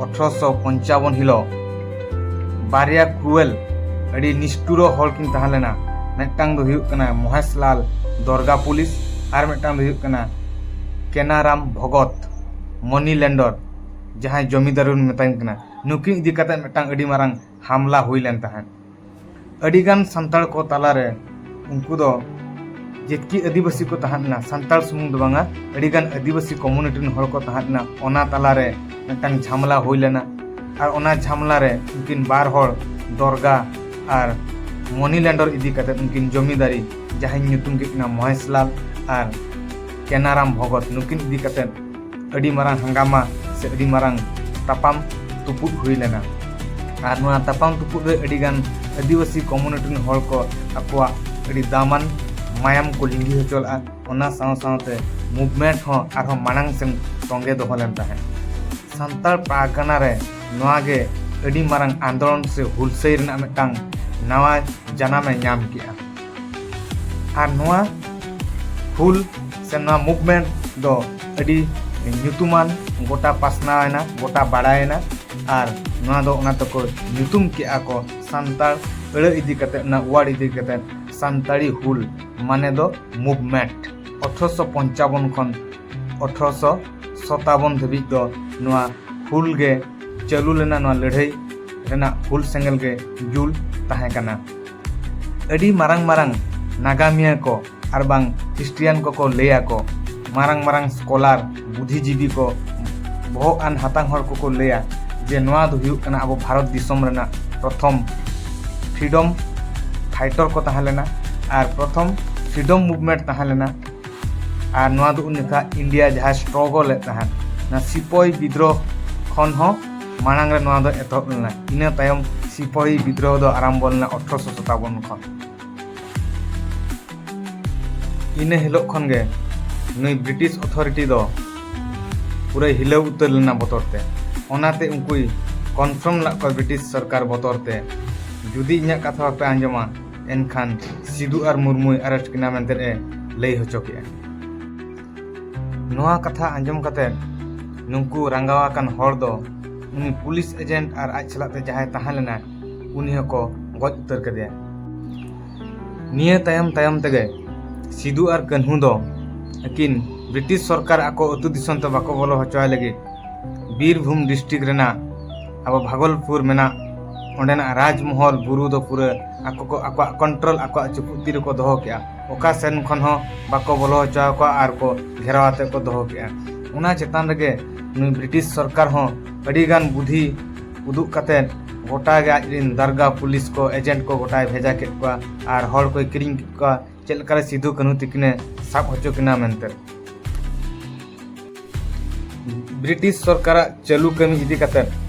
ᱟᱴᱷᱨᱚᱥᱚ ᱯᱚᱧᱪᱟᱵᱚᱱ ᱦᱤᱞᱳᱜ ᱵᱟᱨᱭᱟ cruel, ᱟᱹᱰᱤ ᱱᱤᱥᱴᱷᱩᱨᱚ ᱦᱚᱲ ᱠᱤᱱ ᱛᱟᱦᱮᱸ ᱞᱮᱱᱟ᱾ ᱢᱤᱫᱴᱟᱝ ᱫᱚ ᱦᱩᱭᱩᱜ ᱠᱟᱱᱟ ᱢᱚᱦᱮᱥᱞᱟᱞ ᱫᱚᱨᱜᱟ ᱯᱩᱞᱤᱥ ᱟᱨ ᱢᱤᱫᱴᱟᱝ ᱫᱚ ᱦᱩᱭᱩᱜ ᱠᱟᱱᱟ ᱠᱮᱱᱟᱨᱟᱢ ᱵᱷᱚᱜᱚᱛ, ᱢᱚᱱᱤ ᱞᱮᱱᱰᱚᱨ, ᱡᱟᱦᱟᱸᱭ ᱡᱚᱢᱤᱫᱟᱨ ᱵᱚᱱ ᱢᱮᱛᱟᱭ ᱠᱟᱱᱟ᱾ ᱱᱩᱠᱤᱱ ᱤᱫᱤ ᱠᱟᱛᱮ ᱢᱤᱫᱴᱟᱝ ᱟᱹᱰᱤ ᱢᱟᱨᱟᱝ ᱦᱟᱢᱞᱟ ᱦᱩᱭ ᱞᱮᱱ ᱛᱟᱦᱮᱸᱫ᱾ ᱟᱹᱰᱤᱜᱟᱱ ᱥᱟᱱᱛᱟᱲ ᱠᱚ ᱛᱟᱞᱟᱨᱮ ᱩᱱᱠᱩ ᱫᱚ ᱡᱮᱛᱠᱤ ᱟᱹᱫᱤᱵᱟᱹᱥᱤ ᱠᱚ ᱛᱟᱦᱮᱸ ᱞᱮᱱᱟ, ᱥᱟᱱᱛᱟᱲ ᱥᱩᱢᱩᱝ ᱫᱚ ᱵᱟᱝᱟ, ᱟᱹᱰᱤᱜᱟᱱ ᱟᱹᱫᱤᱵᱟᱹᱥᱤ community ᱨᱮᱱ ᱦᱚᱲ ᱠᱚ ᱛᱟᱦᱮᱸ ᱞᱮᱱᱟ, ᱚᱱᱟ ᱛᱟᱞᱟᱨᱮ ᱢᱤᱫᱴᱟᱝ ᱡᱷᱟᱢᱞᱟ ᱦᱩᱭ ᱞᱮᱱᱟ᱾ ᱟᱨ ᱚᱱᱟ ᱡᱷᱟᱢᱞᱟ ᱨᱮ ᱩᱱᱠᱤᱱ ᱵᱟᱨ ᱦᱚᱲ ᱫᱚᱨᱜᱟ ᱟᱨ ᱢᱚᱱᱤ ᱞᱮᱱᱰᱚᱨ ᱤᱫᱤ ᱠᱟᱛᱮ ᱩᱱᱠᱤᱱ ᱡᱚᱢᱤᱫᱟᱨᱤ, ᱡᱟᱦᱟᱸᱧ ᱧᱩᱛᱩᱢ ᱠᱮᱫ ᱠᱤᱱᱟ ᱢᱚᱦᱮᱥᱞᱟᱞ ᱟᱨ ᱠᱮᱱᱟᱨᱟᱢ ᱵᱷᱚᱜᱚᱛ, ᱱᱩᱠᱤᱱ ᱤᱫᱤ ᱠᱟᱛᱮ ᱟᱹᱰᱤ ᱢᱟᱨᱟᱝ ᱦᱟᱝᱜᱟᱢᱟ ᱥᱮ ᱟᱹᱰᱤ ᱢᱟᱨᱟᱝ ᱛᱟᱯᱟᱢ ᱛᱩᱯᱩᱫ ᱦᱩᱭ ᱞᱮᱱᱟ᱾ ᱟᱨ ᱱᱚᱣᱟ ᱛᱟᱯᱟᱢ ᱛᱩᱯᱩᱫ ᱨᱮ ᱟᱹᱰᱤ ᱜᱟᱱ ᱟᱹᱫᱤᱵᱟᱹᱥᱤ ᱠᱚᱢᱩᱱᱤᱴᱤ ᱨᱮᱱ ᱦᱚᱲ ᱠᱚ ᱟᱠᱚᱣᱟᱜ ᱟᱹᱰᱤ ᱫᱟᱢᱟᱱ ᱢᱟᱭᱟᱢ ᱠᱚ ᱞᱤᱸᱜᱤ ᱦᱚᱪᱚ ᱞᱮᱫᱼᱟ᱾ ᱚᱱᱟ ᱥᱟᱶ ᱥᱟᱶᱛᱮ ᱢᱩᱵᱷᱢᱮᱱᱴ ᱦᱚᱸ ᱟᱨᱦᱚᱸ ᱢᱟᱲᱟᱝ ᱥᱮᱱ ᱛᱚᱸᱜᱮ ᱫᱚᱦᱚ ᱞᱮᱱ ᱛᱟᱦᱮᱸᱫ᱾ ᱥᱟᱱᱛᱟᱲ ᱯᱟᱨᱜᱟᱱᱟ ᱨᱮ ᱱᱚᱣᱟ ᱜᱮ ᱟᱹᱰᱤ ᱢᱟᱨᱟᱝ ᱟᱱᱫᱳᱞᱚᱱ ᱥᱮ ᱦᱩᱞᱥᱟᱹᱭ ᱨᱮᱱᱟᱜ ᱢᱤᱫᱴᱟᱝ ᱱᱟᱣᱟ ᱡᱟᱱᱟᱢ ᱮ ᱧᱟᱢ ᱠᱮᱜᱼᱟ᱾ ᱟᱨ ᱱᱚᱣᱟ ᱦᱩᱞ ᱥᱮ ᱱᱚᱣᱟ ᱢᱩᱵᱷᱢᱮᱱᱴ ᱫᱚ ᱟᱹᱰᱤ ᱧᱩᱛᱩᱢᱟᱱ, ᱜᱚᱴᱟ ᱯᱟᱥᱱᱟᱣ ᱮᱱᱟ, ᱜᱚᱴᱟ ᱵᱟᱲᱟᱭᱮᱱᱟ᱾ ᱟᱨ ᱱᱚᱣᱟ ᱫᱚ ᱚᱱᱟ ᱛᱮᱠᱚ ᱧᱩᱛᱩᱢ ᱠᱮᱜᱼᱟ ᱠᱚ ᱥᱟᱱᱛᱟᱲ ᱟᱹᱲᱟᱹ ᱤᱫᱤ ᱠᱟᱛᱮ, ᱚᱱᱟ ᱣᱟᱨᱰ ᱤᱫᱤ ᱠᱟᱛᱮ ᱥᱟᱱᱛᱟᱲᱤ ᱦᱩᱞ, ᱢᱟᱱᱮ ᱫᱚ ᱢᱩᱵᱷᱢᱮᱱᱴ᱾ ᱟᱴᱷᱨᱚᱥᱚ ᱯᱚᱧᱪᱟᱵᱚᱱ ᱠᱷᱚᱱ ᱟᱴᱷᱨᱚᱥᱚ ᱥᱟᱛᱟᱵᱚᱱ ᱫᱷᱟᱹᱵᱤᱡ ᱫᱚ ᱱᱚᱣᱟ ᱦᱩᱞ ᱜᱮ ᱪᱟᱹᱞᱩ ᱞᱮᱱᱟ, ᱱᱚᱣᱟ ᱞᱟᱹᱲᱦᱟᱹᱭ ᱨᱮᱱᱟᱜ ᱦᱩᱞ ᱥᱮᱸᱜᱮᱞ ᱜᱮ ᱡᱩᱞ ᱛᱟᱦᱮᱸ ᱠᱟᱱᱟ᱾ ᱟᱹᱰᱤ ᱢᱟᱨᱟᱝ ᱢᱟᱨᱟᱝ ᱱᱟᱜᱟᱢᱤᱭᱟᱹ ᱠᱚ ᱟᱨ ᱵᱟᱝ ᱦᱤᱥᱴᱨᱤᱭᱟᱱ ᱠᱚᱠᱚ ᱞᱟᱹᱭᱟ ᱠᱚ, ᱢᱟᱨᱟᱝ ᱢᱟᱨᱟᱝ ᱥᱠᱚᱞᱟᱨ, ᱵᱩᱫᱷᱤᱡᱤᱵᱤ ᱠᱚ, ᱵᱚᱦᱚᱜ ᱟᱱ ᱦᱟᱛᱟᱝ ᱦᱚᱲ ᱠᱚᱠᱚ ᱞᱟᱹᱭᱟ ᱡᱮ ᱱᱚᱣᱟ ᱫᱚ ᱦᱩᱭᱩᱜ ᱠᱟᱱᱟ ᱟᱵᱚ ᱵᱷᱟᱨᱚᱛ ᱫᱤᱥᱚᱢ ᱨᱮᱱᱟᱜ ᱯᱨᱚᱛᱷᱚᱢ ᱯᱷᱨᱤᱰᱚᱢ ᱯᱷᱟᱭᱴᱚᱨ ᱠᱚ ᱛᱟᱦᱮᱸ ᱞᱮᱱᱟ ᱟᱨ ᱯᱨᱚᱛᱷᱚᱢ ᱯᱷᱨᱤᱰᱚᱢ ᱢᱩᱵᱷᱢᱮᱱᱴ ᱛᱟᱦᱮᱸ ᱞᱮᱱᱟ᱾ ᱟᱨ ᱱᱚᱣᱟ ᱫᱚ ᱩᱱ ᱡᱚᱠᱷᱟ ᱤᱱᱰᱤᱭᱟ ᱡᱟᱦᱟᱸ ᱥᱴᱨᱚᱜᱚᱞ ᱮᱫ ᱛᱟᱦᱮᱸᱫ, ᱚᱱᱟ ᱥᱤᱯᱚᱭ ᱵᱤᱫᱽᱨᱳᱦ ᱠᱷᱚᱱ ᱦᱚᱸ ᱢᱟᱲᱟᱝ ᱨᱮ ᱱᱚᱣᱟ ᱫᱚ ᱮᱛᱚᱦᱚᱵ ᱞᱮᱱᱟ᱾ ᱤᱱᱟᱹ ᱛᱟᱭᱚᱢ ᱥᱤᱯᱚᱭ ᱵᱤᱫᱽᱨᱳᱦ ᱫᱚ ᱟᱨᱟᱢᱵᱚ ᱞᱮᱱᱟ ᱟᱴᱷᱨᱚᱥᱚ ᱥᱟᱛᱟᱵᱚᱱ ᱠᱷᱚᱱ᱾ ᱤᱱᱟᱹ ᱦᱤᱞᱳᱜ ᱠᱷᱚᱱ ᱜᱮ ᱱᱩᱭ ᱵᱨᱤᱴᱤᱥ ᱚᱛᱷᱚᱨᱤᱴᱤ ᱫᱚ ᱯᱩᱨᱟᱹᱭ ᱦᱤᱞᱟᱹᱣ ᱩᱛᱟᱹᱨ ᱞᱮᱱᱟ ᱵᱚᱛᱚᱨ ᱛᱮ᱾ ᱚᱱᱟᱛᱮ ᱩᱱᱠᱩᱭ ᱠᱚᱱᱯᱷᱨᱚᱱᱴ ᱞᱮᱫ ᱠᱚᱣᱟ ᱵᱨᱤᱴᱤᱥ ᱥᱚᱨᱠᱟᱨ ᱵᱚᱛᱚᱨ ᱛᱮ, ᱡᱩᱫᱤ ᱤᱧᱟᱹᱜ ᱠᱟᱛᱷᱟ ᱵᱟᱯᱮ ᱟᱸᱡᱚᱢᱟ, ᱮᱱᱠᱷᱟᱱ ᱥᱤᱫᱩ ᱟᱨ ᱢᱩᱨᱢᱩᱭ ᱟᱨᱮᱥᱴ ᱠᱤᱱᱟ ᱢᱮᱱᱛᱮ ᱮ ᱞᱟᱹᱭ ᱦᱚᱪᱚ ᱠᱮᱜᱼᱟ᱾ ᱱᱚᱣᱟ ᱠᱟᱛᱷᱟ ᱟᱸᱡᱚᱢ ᱠᱟᱛᱮ ᱱᱩᱠᱩ ᱨᱟᱸᱜᱟᱣ ᱟᱠᱟᱱ ᱦᱚᱲ ᱫᱚ ᱩᱱᱤ ᱯᱩᱞᱤᱥ ᱮᱡᱮᱱᱴ ᱟᱨ ᱟᱡ ᱥᱟᱞᱟᱜ ᱛᱮ ᱡᱟᱦᱟᱸᱭ ᱛᱟᱦᱮᱸ ᱞᱮᱱᱟ, ᱩᱱᱤ ᱦᱚᱸᱠᱚ ᱜᱚᱡ ᱩᱛᱟᱹᱨ ᱠᱮᱫᱮᱭᱟ᱾ ᱱᱤᱭᱟᱹ ᱛᱟᱭᱚᱢ ᱛᱟᱭᱚᱢ ᱛᱮᱜᱮ ᱥᱤᱫᱩ ᱟᱨ ᱠᱟᱹᱱᱦᱩ ᱫᱚ ᱟᱹᱠᱤᱱ ᱵᱨᱤᱴᱤᱥ ᱥᱚᱨᱠᱟᱨ ᱟᱠᱚ ᱟᱹᱛᱩ ᱫᱤᱥᱚᱢ ᱛᱮ ᱵᱟᱠᱚ ᱵᱚᱞᱚ ᱦᱚᱪᱚᱣᱟᱭ ᱞᱟᱹᱜᱤᱫ ᱵᱤᱨᱵᱷᱩᱢ ᱰᱤᱥᱴᱨᱤᱠᱴ ᱨᱮᱱᱟᱜ ᱟᱵᱚ ᱵᱷᱟᱜᱚᱞᱯᱩᱨ ᱢᱮᱱᱟᱜ ᱚᱸᱰᱮᱱᱟᱜ ᱨᱟᱡᱽᱢᱚᱦᱚᱞ ᱵᱩᱨᱩ ᱫᱚ ᱯᱩᱨᱟᱹ ᱟᱠᱚ ᱠᱚ, ᱟᱠᱚᱣᱟᱜ ᱠᱚᱱᱴᱨᱳᱞ, ᱟᱠᱚᱣᱟᱜ ᱪᱩᱯᱩᱫ ᱛᱤ ᱨᱮᱠᱚ ᱫᱚᱦᱚ ᱠᱮᱜᱼᱟ᱾ ᱚᱠᱟ ᱥᱮᱱ ᱠᱷᱚᱱ ᱦᱚᱸ ᱵᱟᱠᱚ ᱵᱚᱞᱚ ᱦᱚᱪᱚ ᱟᱠᱚᱣᱟ ᱟᱨ ᱠᱚ ᱜᱷᱮᱨᱟᱣ ᱟᱛᱮ ᱠᱚ ᱫᱚᱦᱚ ᱠᱮᱜᱼᱟ᱾ ᱚᱱᱟ ᱪᱮᱛᱟᱱ ᱨᱮᱜᱮ ᱱᱩᱭ ᱵᱨᱤᱴᱤᱥ ᱥᱚᱨᱠᱟᱨ ᱦᱚᱸ ᱟᱹᱰᱤ ᱜᱟᱱ ᱵᱩᱫᱷᱤ ᱩᱫᱩᱜ ᱠᱟᱛᱮ ᱜᱚᱴᱟ ᱜᱮ ᱟᱡ ᱨᱮᱱ ᱫᱟᱨᱜᱟ ᱯᱩᱞᱤᱥ ᱠᱚ, ᱮᱡᱮᱱᱴ ᱠᱚ ᱜᱚᱴᱟᱭ ᱵᱷᱮᱡᱟ ᱠᱮᱫ ᱠᱚᱣᱟ ᱟᱨ ᱦᱚᱲ ᱠᱚᱭ ᱠᱤᱨᱤᱧ ᱠᱮᱫ ᱠᱚᱣᱟ ᱪᱮᱫ ᱞᱮᱠᱟᱨᱮ ᱥᱤᱫᱩ ᱠᱟᱹᱱᱦᱩ ᱛᱤᱠᱤᱱᱮ ᱥᱟᱵ ᱦᱚᱪᱚ ᱠᱤᱱᱟ ᱢᱮᱱᱛᱮ᱾ ᱵᱨᱤᱴᱤᱥ ᱥᱚᱨᱠᱟᱨᱟᱜ ᱪᱟᱹᱞᱩ ᱠᱟᱹᱢᱤ ᱤᱫᱤ ᱠᱟᱛᱮ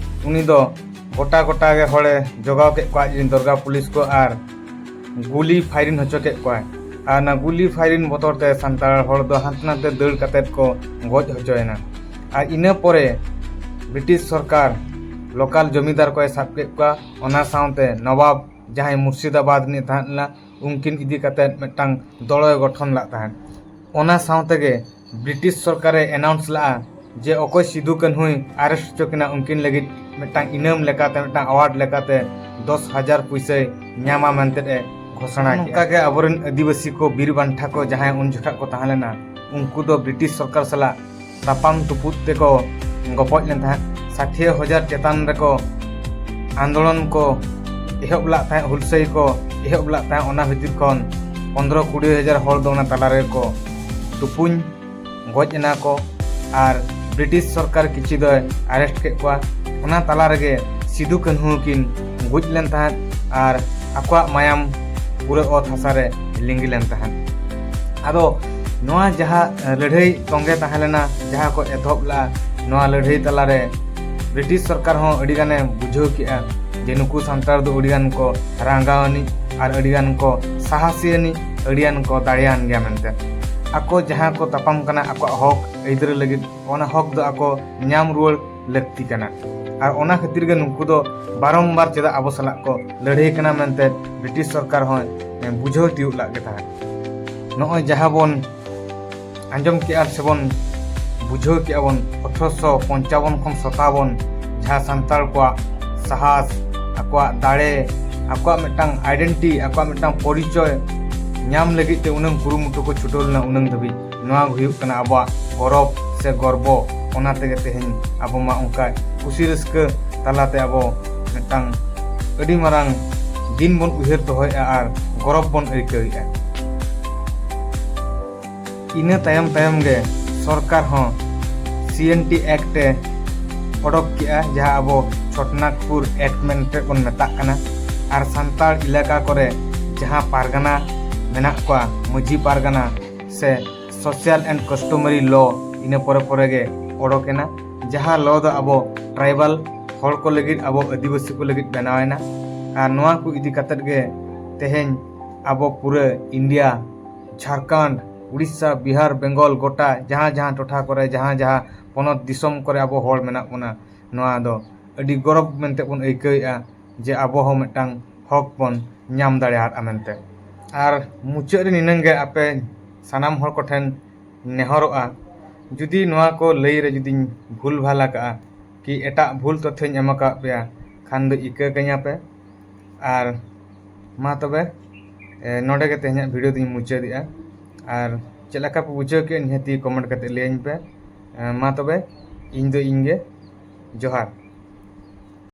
ᱩᱱᱤ ᱫᱚ ᱜᱚᱴᱟ ᱜᱚᱴᱟ ᱜᱮ ᱦᱚᱲᱮ ᱡᱚᱜᱟᱣ ᱠᱮᱫ ᱠᱚᱣᱟ, ᱟᱡ ᱨᱮᱱ ᱫᱚᱨᱜᱟ ᱯᱩᱞᱤᱥ ᱠᱚ, ᱟᱨ ᱜᱩᱞᱤ ᱯᱷᱟᱭᱨᱤᱝ ᱦᱚᱪᱚ ᱠᱮᱫ ᱠᱚᱣᱟᱭ᱾ ᱟᱨ ᱚᱱᱟ ᱜᱩᱞᱤ ᱯᱷᱟᱭᱨᱤᱝ ᱵᱚᱛᱚᱨ ᱛᱮ ᱥᱟᱱᱛᱟᱲ ᱦᱚᱲ ᱫᱚ ᱦᱟᱱᱛᱮ ᱱᱟᱛᱮ ᱫᱟᱹᱲ ᱠᱟᱛᱮᱫ ᱠᱚ ᱜᱚᱡ ᱦᱚᱪᱚᱭᱮᱱᱟ᱾ ᱟᱨ ᱤᱱᱟᱹ ᱯᱚᱨᱮ ᱵᱨᱤᱴᱤᱥ ᱥᱚᱨᱠᱟᱨ ᱞᱳᱠᱟᱞ ᱡᱚᱢᱤᱫᱟᱨ ᱠᱚᱭ ᱥᱟᱵ ᱠᱮᱫ ᱠᱚᱣᱟ᱾ ᱚᱱᱟ ᱥᱟᱶᱛᱮ ᱱᱚᱵᱟᱵ, ᱡᱟᱦᱟᱸᱭ ᱢᱩᱨᱥᱤᱫᱟᱵᱟᱫᱽ ᱨᱤᱱᱤᱡ ᱛᱟᱦᱮᱸ ᱞᱮᱱᱟ, ᱩᱱᱠᱤᱱ ᱤᱫᱤ ᱠᱟᱛᱮᱫ ᱢᱤᱫᱴᱟᱝ ᱫᱚᱲᱚᱭ ᱜᱚᱴᱷᱚᱱ ᱞᱮᱫ ᱛᱟᱦᱮᱸᱫ᱾ ᱚᱱᱟ ᱥᱟᱶ ᱛᱮᱜᱮ ᱵᱨᱤᱴᱤᱥ ᱥᱚᱨᱠᱟᱨᱮ ᱮᱱᱟᱣᱩᱱᱥ ᱞᱮᱫᱼᱟ ᱡᱮ ᱚᱠᱚᱭ ᱥᱤᱫᱩ ᱠᱟᱹᱱᱦᱩᱭ ᱟᱨᱮᱥᱴ ᱦᱚᱪᱚ ᱠᱤᱱᱟ, ᱩᱱᱠᱤᱱ ᱞᱟᱹᱜᱤᱫ ᱢᱤᱫᱴᱟᱝ ᱤᱱᱟᱹᱢ ᱞᱮᱠᱟᱛᱮ, ᱢᱤᱫᱴᱟᱝ ᱟᱣᱟᱨᱰ ᱞᱮᱠᱟᱛᱮ ᱫᱚᱥ ᱦᱟᱡᱟᱨ ᱯᱩᱭᱥᱟᱹᱭ ᱧᱟᱢᱟ ᱢᱮᱱᱛᱮ ᱮ ᱜᱷᱳᱥᱚᱱᱟ ᱠᱮᱫᱼᱟ᱾ ᱱᱚᱝᱠᱟ ᱜᱮ ᱟᱵᱚᱨᱮᱱ ᱟᱹᱫᱤᱵᱟᱹᱥᱤ ᱠᱚ, ᱵᱤᱨ ᱵᱟᱱᱴᱟ ᱠᱚ, ᱡᱟᱦᱟᱸᱭ ᱩᱱ ᱡᱚᱠᱷᱟᱜ ᱠᱚ ᱛᱟᱦᱮᱸ ᱞᱮᱱᱟ, ᱩᱱᱠᱩ ᱫᱚ ᱵᱨᱤᱴᱤᱥ ᱥᱚᱨᱠᱟᱨ ᱥᱟᱞᱟᱜ ᱛᱟᱯᱟᱢ ᱛᱩᱯᱩᱫ ᱛᱮᱠᱚ ᱜᱚᱯᱚᱡ ᱞᱮᱱ ᱛᱟᱦᱮᱸᱫ᱾ ᱥᱟᱴᱷᱤᱭᱟᱹ ᱦᱟᱡᱟᱨ ᱪᱮᱛᱟᱱ ᱨᱮᱠᱚ ᱟᱱᱫᱳᱞᱚᱱ ᱠᱚ ᱮᱦᱚᱵ ᱞᱟᱜ ᱛᱟᱦᱮᱸᱫ, ᱦᱩᱞᱥᱟᱹᱭ ᱠᱚ ᱮᱦᱚᱵ ᱞᱟᱜ ᱛᱟᱦᱮᱸᱫ᱾ ᱚᱱᱟ ᱵᱷᱤᱛᱤᱨ ᱠᱷᱚᱱ ᱯᱚᱱᱫᱽᱨᱚ ᱠᱩᱲᱤ ᱦᱟᱡᱟᱨ ᱦᱚᱲ ᱫᱚ ᱚᱱᱟ ᱛᱟᱞᱟ ᱨᱮᱠᱚ ᱛᱩᱯᱩᱧ ᱜᱚᱡ ᱮᱱᱟ ᱠᱚ᱾ ᱟᱨ ᱵᱨᱤᱴᱤᱥ ᱥᱚᱨᱠᱟᱨ ᱠᱤᱪᱷᱩ ᱫᱚᱭ ᱟᱨᱮᱥᱴ ᱠᱮᱫ ᱠᱚᱣᱟ᱾ ᱚᱱᱟ ᱛᱟᱞᱟ ᱨᱮᱜᱮ ᱥᱤᱫᱩ ᱠᱟᱹᱱᱦᱩ ᱠᱤᱱ ᱜᱚᱡ ᱞᱮᱱ ᱛᱟᱦᱮᱸᱫ ᱟᱨ ᱟᱠᱚᱣᱟᱜ ᱢᱟᱭᱟᱢ ᱯᱩᱨᱟᱹ ᱚᱛ ᱦᱟᱥᱟ ᱨᱮ ᱞᱤᱸᱜᱤ ᱞᱮᱱ ᱛᱟᱦᱮᱸᱫ᱾ ᱟᱫᱚ ᱱᱚᱣᱟ ᱡᱟᱦᱟᱸ ᱞᱟᱹᱲᱦᱟᱹᱭ ᱛᱚᱸᱜᱮ ᱛᱟᱦᱮᱸ ᱞᱮᱱᱟ, ᱡᱟᱦᱟᱸ ᱠᱚ ᱮᱛᱚᱦᱚᱵ ᱞᱮᱫᱼᱟ, ᱱᱚᱣᱟ ᱞᱟᱹᱲᱦᱟᱹᱭ ᱛᱟᱞᱟᱨᱮ ᱵᱨᱤᱴᱤᱥ ᱥᱚᱨᱠᱟᱨ ᱦᱚᱸ ᱟᱹᱰᱤ ᱜᱟᱱᱮ ᱵᱩᱡᱷᱟᱹᱣ ᱠᱮᱫᱼᱟ ᱡᱮ ᱱᱩᱠᱩ ᱥᱟᱱᱛᱟᱲ ᱫᱚ ᱟᱹᱰᱤ ᱜᱟᱱ ᱠᱚ ᱨᱟᱸᱜᱟᱣ ᱟᱹᱱᱤᱡ ᱟᱨ ᱟᱹᱰᱤ ᱜᱟᱱ ᱠᱚ ᱥᱟᱦᱟᱥᱤ ᱟᱹᱱᱤᱡ, ᱟᱹᱰᱤ ᱜᱟᱱ ᱠᱚ ᱫᱟᱲᱮᱭᱟᱱ ᱜᱮᱭᱟ ᱢᱮᱱᱛᱮ᱾ ᱟᱠᱚ ᱡᱟᱦᱟᱸ ᱠᱚ ᱛᱟᱯᱟᱢ ᱠᱟᱱᱟ ᱟᱠᱚᱣᱟᱜ ᱦᱚᱠ ᱟᱹᱭᱫᱟᱹᱨ ᱞᱟᱹᱜᱤᱫ, ᱚᱱᱟ ᱦᱚᱠ ᱫᱚ ᱟᱠᱚ ᱧᱟᱢ ᱨᱩᱣᱟᱹᱲ ᱞᱟᱹᱠᱛᱤ ᱠᱟᱱᱟ᱾ ᱟᱨ ᱚᱱᱟ ᱠᱷᱟᱹᱛᱤᱨ ᱜᱮ ᱱᱩᱠᱩ ᱫᱚ ᱵᱟᱨᱚᱢᱵᱟᱨ ᱪᱮᱫᱟᱜ ᱟᱵᱚ ᱥᱟᱞᱟᱜ ᱠᱚ ᱞᱟᱹᱲᱦᱟᱹᱭ ᱠᱟᱱᱟ ᱢᱮᱱᱛᱮ ᱵᱨᱤᱴᱤᱥ ᱥᱚᱨᱠᱟᱨ ᱦᱚᱸᱭ ᱵᱩᱡᱷᱟᱹᱣ ᱛᱤᱭᱳᱜ ᱞᱟᱜ ᱜᱮ ᱛᱟᱦᱮᱸᱫ᱾ ᱱᱚᱜᱼᱚᱭ ᱡᱟᱦᱟᱸ ᱵᱚᱱ ᱟᱸᱡᱚᱢ ᱠᱮᱜᱼᱟ ᱥᱮᱵᱚᱱ ᱵᱩᱡᱷᱟᱹᱣ ᱠᱮᱜᱼᱟ ᱵᱚᱱ, ᱟᱴᱷᱨᱚᱥᱚ ᱯᱚᱧᱪᱟᱵᱚᱱ ᱠᱷᱚᱱ ᱥᱟᱛᱟᱵᱚᱱ, ᱡᱟᱦᱟᱸ ᱥᱟᱱᱛᱟᱲ ᱠᱚᱣᱟᱜ ᱥᱟᱦᱟᱥ, ᱟᱠᱚᱣᱟᱜ ᱫᱟᱲᱮ, ᱟᱠᱚᱣᱟᱜ ᱢᱤᱫᱴᱟᱝ ᱟᱭᱰᱮᱱᱴᱤ, ᱟᱠᱚᱣᱟᱜ ᱢᱤᱫᱴᱟᱝ ᱯᱚᱨᱤᱪᱚᱭ ᱧᱟᱢ ᱞᱟᱹᱜᱤᱫ ᱛᱮ ᱩᱱᱟᱹᱝ ᱠᱩᱨᱩᱢᱩᱴᱩ ᱠᱚ ᱪᱷᱩᱴᱟᱹᱣ ᱞᱮᱱᱟ ᱩᱱᱟᱹᱝ ᱫᱷᱟᱹᱵᱤᱡ, ᱱᱚᱣᱟ ᱦᱩᱭᱩᱜ ᱠᱟᱱᱟ ᱟᱵᱚᱣᱟᱜ ᱜᱚᱨᱚᱵᱽ ᱥᱮ ᱜᱚᱨᱵᱚ᱾ ᱚᱱᱟ ᱛᱮᱜᱮ ᱛᱮᱦᱮᱧ ᱟᱵᱚ ᱢᱟ ᱚᱱᱠᱟ ᱠᱩᱥᱤ ᱨᱟᱹᱥᱠᱟᱹ ᱛᱟᱞᱟᱛᱮ ᱟᱵᱚ ᱢᱤᱫᱴᱟᱝ ᱟᱹᱰᱤ ᱢᱟᱨᱟᱝ ᱫᱤᱱ ᱵᱚᱱ ᱩᱭᱦᱟᱹᱨ ᱫᱚᱦᱚᱭᱮᱫᱼᱟ ᱟᱨ ᱜᱚᱨᱚᱵᱽ ᱵᱚᱱ ᱟᱹᱭᱠᱟᱹᱣᱮᱫᱼᱟ᱾ ᱤᱱᱟᱹ ᱛᱟᱭᱚᱢ ᱛᱟᱭᱚᱢ ᱜᱮ ᱥᱚᱨᱠᱟᱨ ᱦᱚᱸ ᱥᱤ ᱮᱱ ᱴᱤ ᱮᱠᱴ ᱮ ᱚᱰᱚᱠ ᱠᱮᱜᱼᱟ, ᱡᱟᱦᱟᱸ ᱟᱵᱚ ᱪᱷᱚᱴᱱᱟᱜᱽᱯᱩᱨ ᱮᱠᱴ ᱢᱮᱱᱛᱮ ᱵᱚᱱ ᱢᱮᱛᱟᱜ ᱠᱟᱱᱟ᱾ ᱟᱨ ᱥᱟᱱᱛᱟᱲ ᱮᱞᱟᱠᱟ ᱠᱚᱨᱮ ᱡᱟᱦᱟᱸ ᱯᱟᱨᱜᱟᱱᱟ ᱢᱮᱱᱟᱜ ᱠᱚᱣᱟ, ᱢᱟᱹᱡᱷᱤ ᱯᱟᱨᱜᱟᱱᱟ ᱥᱮ social and customary law, ᱤᱱᱟᱹ ᱯᱚᱨᱮ ᱯᱚᱨᱮ ᱜᱮ ᱚᱰᱚᱠ ᱮᱱᱟ, ᱡᱟᱦᱟᱸ ᱞᱚ ᱫᱚ ᱟᱵᱚ ᱴᱨᱟᱭᱵᱟᱞ ᱦᱚᱲ ᱠᱚ ᱞᱟᱹᱜᱤᱫ, ᱟᱵᱚ ᱟᱹᱫᱤᱵᱟᱹᱥᱤ ᱠᱚ ᱞᱟᱹᱜᱤᱫ ᱵᱮᱱᱟᱣ ᱮᱱᱟ᱾ ᱟᱨ ᱱᱚᱣᱟ ᱠᱚ ᱤᱫᱤ ᱠᱟᱛᱮᱫ ᱜᱮ ᱛᱮᱦᱮᱧ ᱟᱵᱚ ᱯᱩᱨᱟᱹ ᱤᱱᱰᱤᱭᱟ, ᱡᱷᱟᱲᱠᱷᱚᱸᱰ, ᱩᱲᱤᱥᱥᱟ, ᱵᱤᱦᱟᱨ, ᱵᱮᱝᱜᱚᱞ, ᱜᱚᱴᱟ ᱡᱟᱦᱟᱸ ᱡᱟᱦᱟᱸ ᱴᱚᱴᱷᱟ ᱠᱚᱨᱮ, ᱡᱟᱦᱟᱸ ᱡᱟᱦᱟᱸ ᱯᱚᱱᱚᱛ ᱫᱤᱥᱚᱢ ᱠᱚᱨᱮ ᱟᱵᱚ ᱦᱚᱲ ᱢᱮᱱᱟᱜ ᱵᱚᱱᱟ, ᱱᱚᱣᱟ ᱫᱚ ᱟᱹᱰᱤ ᱜᱚᱨᱚᱵᱽ ᱢᱮᱱᱛᱮ ᱵᱚᱱ ᱟᱹᱭᱠᱟᱹᱣᱮᱫᱼᱟ ᱡᱮ ᱟᱵᱚ ᱦᱚᱸ ᱢᱤᱫᱴᱟᱝ ᱦᱚᱠ ᱵᱚᱱ ᱧᱟᱢ ᱫᱟᱲᱮᱭᱟᱜᱼᱟ ᱢᱮᱱᱛᱮ᱾ ᱟᱨ ᱢᱩᱪᱟᱹᱫ ᱨᱮ ᱱᱤᱱᱟᱹᱝ ᱜᱮ ᱟᱯᱮ ᱥᱟᱱᱟᱢ ᱦᱚᱲ ᱠᱚᱴᱷᱮᱱ ᱱᱮᱦᱚᱨᱚᱜᱼᱟ, ᱡᱩᱫᱤ ᱱᱚᱣᱟ ᱠᱚ ᱞᱟᱹᱭ ᱨᱮ ᱡᱩᱫᱤᱧ ᱵᱷᱩᱞ ᱵᱷᱟᱞ ᱟᱠᱟᱜᱼᱟ, ᱠᱤ ᱮᱴᱟᱜ ᱵᱷᱩᱞ ᱛᱚᱛᱷᱭᱚᱧ ᱮᱢ ᱟᱠᱟᱫ ᱯᱮᱭᱟ ᱠᱷᱟᱱ ᱫᱚ ᱤᱠᱟᱹ ᱠᱟᱹᱧᱟ ᱯᱮ᱾ ᱟᱨ ᱢᱟ ᱛᱚᱵᱮ, ᱮ, ᱱᱚᱰᱮ ᱜᱮ ᱛᱮᱦᱮᱧᱟᱜ ᱵᱷᱤᱰᱤᱭᱳ ᱫᱚᱧ ᱢᱩᱪᱟᱹᱫᱮᱜᱼᱟ᱾ ᱟᱨ ᱪᱮᱫ ᱞᱮᱠᱟ ᱯᱮ ᱵᱩᱡᱷᱟᱹᱣ ᱠᱮᱫ, ᱱᱤᱦᱟᱹᱛᱤ ᱠᱚᱢᱮᱱᱴ ᱠᱟᱛᱮ ᱞᱟᱹᱭᱟᱹᱧ ᱯᱮ᱾ ᱮ, ᱢᱟ ᱛᱚᱵᱮ, ᱤᱧ ᱫᱚ ᱤᱧ ᱜᱮ᱾ ᱡᱚᱦᱟᱨ᱾